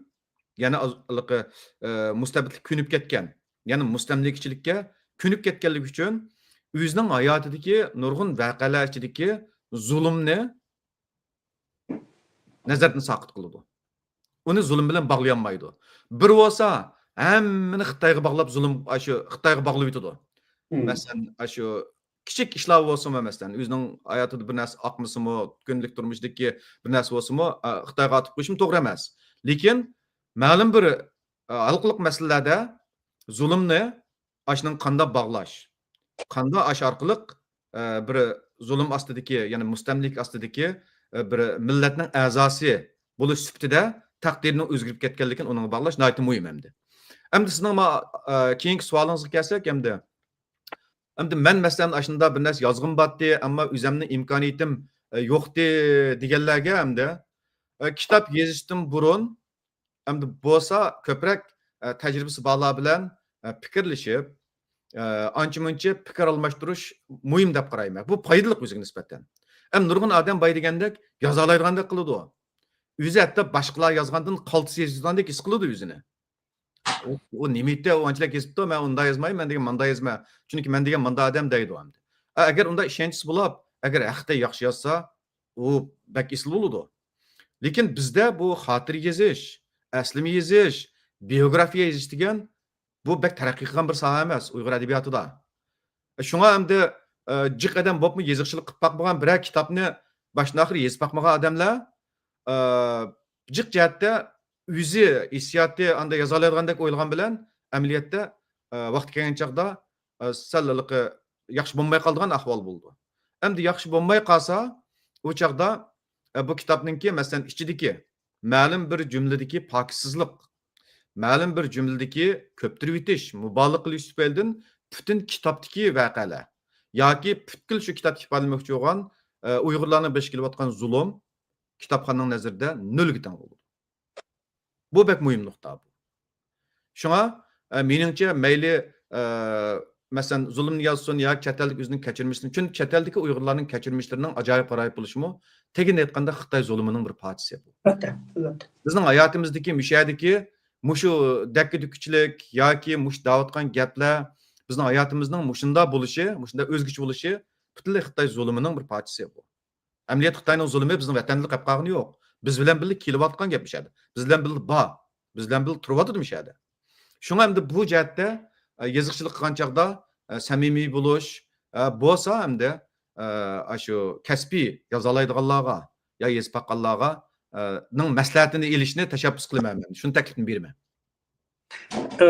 يەنى ئاز-، ھېلىقى، ئە، مۇستەبىتلىككە كۆنۈپ كەتكەن، يەنى مۇستەملىكىچىلىككە كۆنۈپ كەتكەنلىكى ئۈچۈن، ئۆزىنىڭ ھاياتىدىكى نۇرغۇن ۋەقەلەر ئىچىدىكى زۇلۇمنى نەزەردىن ساقىت قىلىدۇ. ئۇنى زۇلۇم بىلەن باغلىيالمايدۇ. بىر بولسا، ھەممىنى خىتايغا باغلاپ، زۇلۇم، ئاشۇ خىتايغا باغلىۋېتىدۇ. مەسىلەن، ئاشۇ كىچىك ئىشلار بولسىمۇ، مەسىلەن، ئۆزىنىڭ ھاياتىدا بىر نەرسە ئاقمىسىمۇ، كۈندىلىك تۇرمۇشىدىكى بىر نەرسە بولسىمۇ، ئا، خىتايغا ئاتىپ قويۇشمۇ توغرا ئەمەس. لېكىن مەلۇم بىر، ئا، ھالقىلىق مەسىلىلەردە زۇلۇمنى ئاشۇنىڭ قانداق باغلاش، قانداق ئاشۇ ئارقىلىق، ئە، بىر زۇلۇم ئاستىدىكى، يەنى مۇستەملىكە ئاستىدىكى، ئە، بىر مىللەتنىڭ ئەزاسى بولۇش سۈپىتىدە تەقدىرىنىڭ ئۆزگىرىپ كەتكەنلىكىنى ئۇنىڭغا باغلاش ناھايىتى مۇھىم ئەمدى. ئەمدى سىزنىڭ ما-، ئە، كېيىنكى سوئالىڭىزغا كەلسەك ئەمدى. ئەمدى مەن مەسىلەن ئاشۇنداق بىر نەرسە يازغۇم بارتتى، ئەمما ئۆزەمنىڭ ئىمكانىيىتىم، ئە، يوقتى دېگەنلەرگە ئەمدى، ئە، كىتاب يېزىشتىن بۇرۇن ئەمدى بولسا كۆپرەك، ئە، تەجرىبىسى بارلار بىلەن، ئە، پىكىرلىشىپ، ئە، ئانچە-مۇنچە پىكىر ئالماشتۇرۇش مۇھىم دەپ قارايمەن. بۇ پايدىلىق ئۆزىگە نىسبەتەن. ئەمدى نۇرغۇن ئادەم باي دېگەندەك يازالايدىغاندەك قىلىدۇ. ئۆزى ھەتتا باشقىلار يازغاندىن قالتىس يېزىدىغاندەك ھېس قىلىدۇ ئۆزىنى. ئۇ، ئۇ نېمە ئىتى، ئۇ ئانچىلىك يېزىپتۇ، مەن ئۇنداق يازمايمەن، مەن دېگەن مانداق يازىمەن. چۈنكى مەن دېگەن مانداق ئادەم دەيدۇ ئەمدى. ئە، ئەگەر ئۇنداق ئىشەنچىسى بولۇپ، ئەگەر ھەقىقەتەن ياخشى يازسا، ئۇ بەك ئېسىل بولىدۇ. لېكىن بىزدە بۇ خاتىرە يېزىش، ئەسلىمە يېزىش، بىيوگرافىيە يېزىش دېگەن بۇ بەك تەرەققىي قىلغان بىر ساھە ئەمەس ئۇيغۇر ئەدەبىياتىدا. شۇڭا ئەمدى، ئە، جىق ئادەم بولۇپمۇ يېزىقچىلىق قىلىپ باقمىغان، بىرەر كىتابنى باشتىن ئاخىر يېزىپ باقمىغان ئادەملەر، ئە، جىق جەھەتتە ئۆزى ھېسسىياتى ئاندا يازالايدىغاندەك ئويلىغان بىلەن ئەمەلىيەتتە، ئە، ۋاقتى كەلگەن چاغدا، ئە، سەل ھېلىقى ياخشى بولماي قالىدىغان ئەھۋال بولىدۇ. ئەمدى ياخشى بولماي قالسا، ئۇ چاغدا، ئە، بۇ كىتابنىڭكى، مەسىلەن، ئىچىدىكى مەلۇم بىر جۈملىدىكى پاكىتسىزلىق، مەلۇم بىر جۈملىدىكى كۆپتۈرۈۋېتىش، مۇبالىغە قىلىش تۈپەيلىدىن پۈتۈن كىتابتىكى ۋەقەلەر ياكى پۈتكۈل شۇ كىتابتا ئىپادىلىمەكچى بولغان، ئە، ئۇيغۇرلارنىڭ بېشىغا كېلىۋاتقان زۇلۇم كىتابخاننىڭ نەزىرىدە نۆلگە تەڭ بولىدۇ. بۇ بەك مۇھىم نۇقتا بۇ. شۇڭا، ئە، مېنىڭچە، مەيلى، ئە، مەسىلەن، زۇلۇمنى يازسۇن ياكى چەت ئەلدىكى ئۆزىنىڭ كەچۈرمىشىنى، چۈنكى چەت ئەلدىكى ئۇيغۇرلارنىڭ كەچۈرمىشلىرىنىڭ ئاجايىپ غارايىپ بولۇشىمۇ، تېگىنى ئېيتقاندا، خىتاي زۇلۇمىنىڭ بىر پارچىسى بۇ. ئەلۋەتتە، ئەلۋەتتە. بىزنىڭ ھاياتىمىزدىكى مۇشۇ يەردىكى مۇشۇ دەككە-دۈككىچىلىك ياكى مۇشۇ دەۋاتقان گەپلەر بىزنىڭ ھاياتىمىزنىڭ مۇشۇنداق بولۇشى، مۇشۇنداق ئۆزگىچە بولۇشى پۈتۈنلەي خىتاي زۇلۇمىنىڭ بىر پارچىسى بۇ. ئەمەلىيەتتە خىتاينىڭ زۇلۇمى بىزنىڭ ۋەتەندىلا قېلىپ قالغىنى يوق. بىز بىلەن بىللە كېلىۋاتقان گەپ مۇشۇ يەردە. بىز بىلەن بىللە بار. بىز بىلەن بىللە تۇرۇۋاتىدۇ مۇشۇ يەردە. شۇڭا ئەمدى بۇ جەھەتتە، ئە، يېزىقچىلىق قىلغان چاغدا، ئە، سەمىمىي بولۇش، ئە، بولسا ئەمدى، ئە، ئاشۇ كەسپىي يازالايدىغانلارغا يا يېزىپ باققانلارغا، ئە، نىڭ مەسلىھەتىنى ئېلىشنى تەشەببۇس قىلىمەن مەن. شۇنى تەكلىپنى بېرىمەن. ئە،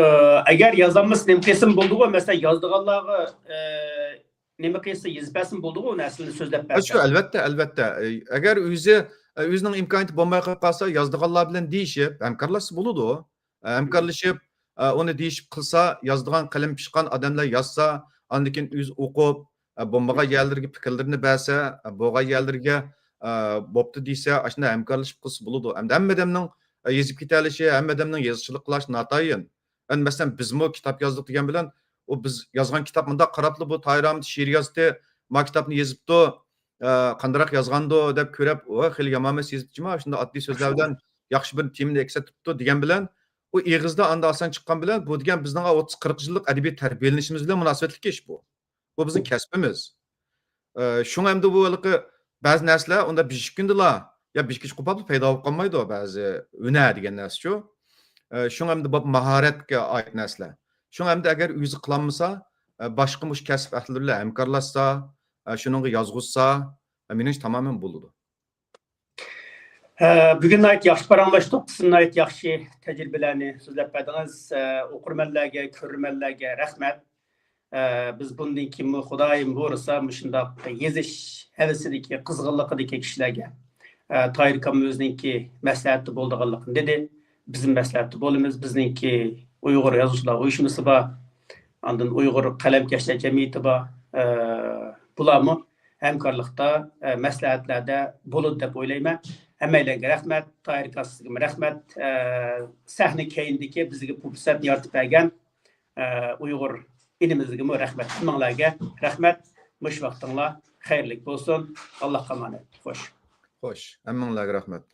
ئەگەر يازالمىسا نېمە قىلسىمۇ بولىدىغۇ؟ مەسىلەن، يازىدىغانلارغا، ئە، نېمە قىلسا يېزىپ بەرسىمۇ بولىدىغۇ؟ ئۇنى ئەسلىدە سۆزلەپ ھە، شۇ، بەرسە. ئەلۋەتتە، ئەلۋەتتە. ئە، ئەگەر ئۆزى، ئە، ئۆزىنىڭ ئىمكانىيىتى بولماي قېلىپ قالسا، يازىدىغانلار بىلەن دېيىشىپ، ھەمكارلاشسا بولىدۇ. ئە، ھەمكارلىشىپ، ئە، ئۇنى دېيىشىپ قىلسا، يازىدىغان قەلىمى پىشقان ئادەملەر يازسا، ئاندىن كېيىن ئۆزى ئوقۇپ، ئە، بولمىغان يەرلىرىگە پىكىرلىرىنى بەرسە، ئە، بولغان يەرلىرىگە، ئە، بوپتۇ دېسە، ئاشۇنداق ھەمكارلىشىپ قىلسا بولىدۇ. ئەمدى ھەممە ئادەمنىڭ، ئە، يېزىپ كېتەلىشى، ھەممە ئادەمنىڭ يېزىقچىلىق قىلىشى ناتايىن. ئەمدى مەسىلەن، بىزمۇ كىتاب يازدۇق دېگەن بىلەن، ئۇ بىز يازغان كىتاب مۇنداق قاراپلا، بۇ تاھىر ئاھمەت شېئىر يازدى، ما كىتابنى يېزىپتۇ، ئە، قانداقراق يازغاندۇ دەپ كۆرۈپ، ۋاي، خېلى يامان ئەمەس يېزىپتۇ جۇما، شۇنداق ئاددىي سۆزلەر بىلەن ياخشى بىر تېمىنى ئەكس ئەتتۈرۈپتۇ دېگەن بىلەن، ئۇ ئېغىزدا ئاندا ئاسان چىققان بىلەن، بۇ دېگەن بىزنىڭ ئوتتۇز قىرىق يىللىق ئەدەبىي تەربىيەلىنىشىمىز بىلەن مۇناسىۋەتلىك ئىش بۇ. بۇ بىزنىڭ كەسپىمىز. ئە، شۇڭا ئەمدى بۇ ھېلىقى بەزى نەرسىلەر ئۇنداق بېشىككىنىدىلا، يا بېشىككىچە قوپاپلا پەيدا بولۇپ قالمايدۇ بەزى ھۈنەر دېگەن نەرسىچۇ. ئە، شۇڭا ئەمدى بۇ ماھارەتكە ئائىت نەرسىلەر. شۇڭا ئەمدى ئەگەر ئۆزى قىلالمىسا، ئە، باشقا مۇشۇ كەسىپ ئەھلىلىرى بىلەن ھەمكارلاشسا، ئە، شۇنىڭغا يازغۇزسا، ئە، مېنىڭچە تامامەن بولىدۇ. ھە، بۈگۈن ناھايىتى ياخشى پاراڭلاشتۇق. سىز ناھايىتى ياخشى تەجرىبىلەرنى سۆزلەپ بەردىڭىز. ئە، ئوقۇرمەنلەرگە، كۆرۈرمەنلەرگە رەھمەت. ئە، بىز بۇندىن كېيىنمۇ خۇدايىم بۇيرۇسا مۇشۇنداق يېزىش ھەۋىسىدىكى، قىزغىنلىقىدىكى كىشىلەرگە، ئە، تاھىر ئاكام ئۆزىنىڭكى مەسلىھەتتە بولىدىغانلىقىنى دېدى. بىزمۇ مەسلىھەتتە بولىمىز. بىزنىڭكى ئۇيغۇر يازغۇچىلار ئۇيۇشمىسى بار. ئاندىن ئۇيغۇر قەلەمكەشلەر جەمئىيىتى بار. ئە، بۇلارمۇ ھەمكارلىقتا، ئە، مەسلىھەتلەردە بولىدۇ دەپ ئويلايمەن. ھەممەيلەنگە رەھمەت، تاھىر ئاكا سىزگىمۇ رەھمەت. ئە، سەھنە كەينىدىكى بىزگە بۇ پۇرسەتنى يارىتىپ بەرگەن، ئە، ئۇيغۇر ئىنىمىزگىمۇ رەھمەت. ھەممىڭلارگە رەھمەت. مۇشۇ ۋاقتىڭلار خەيرلىك بولسۇن. ئاللاھقا ئامانەت. خوش. خوش. ھەممىڭلارگە رەھمەت.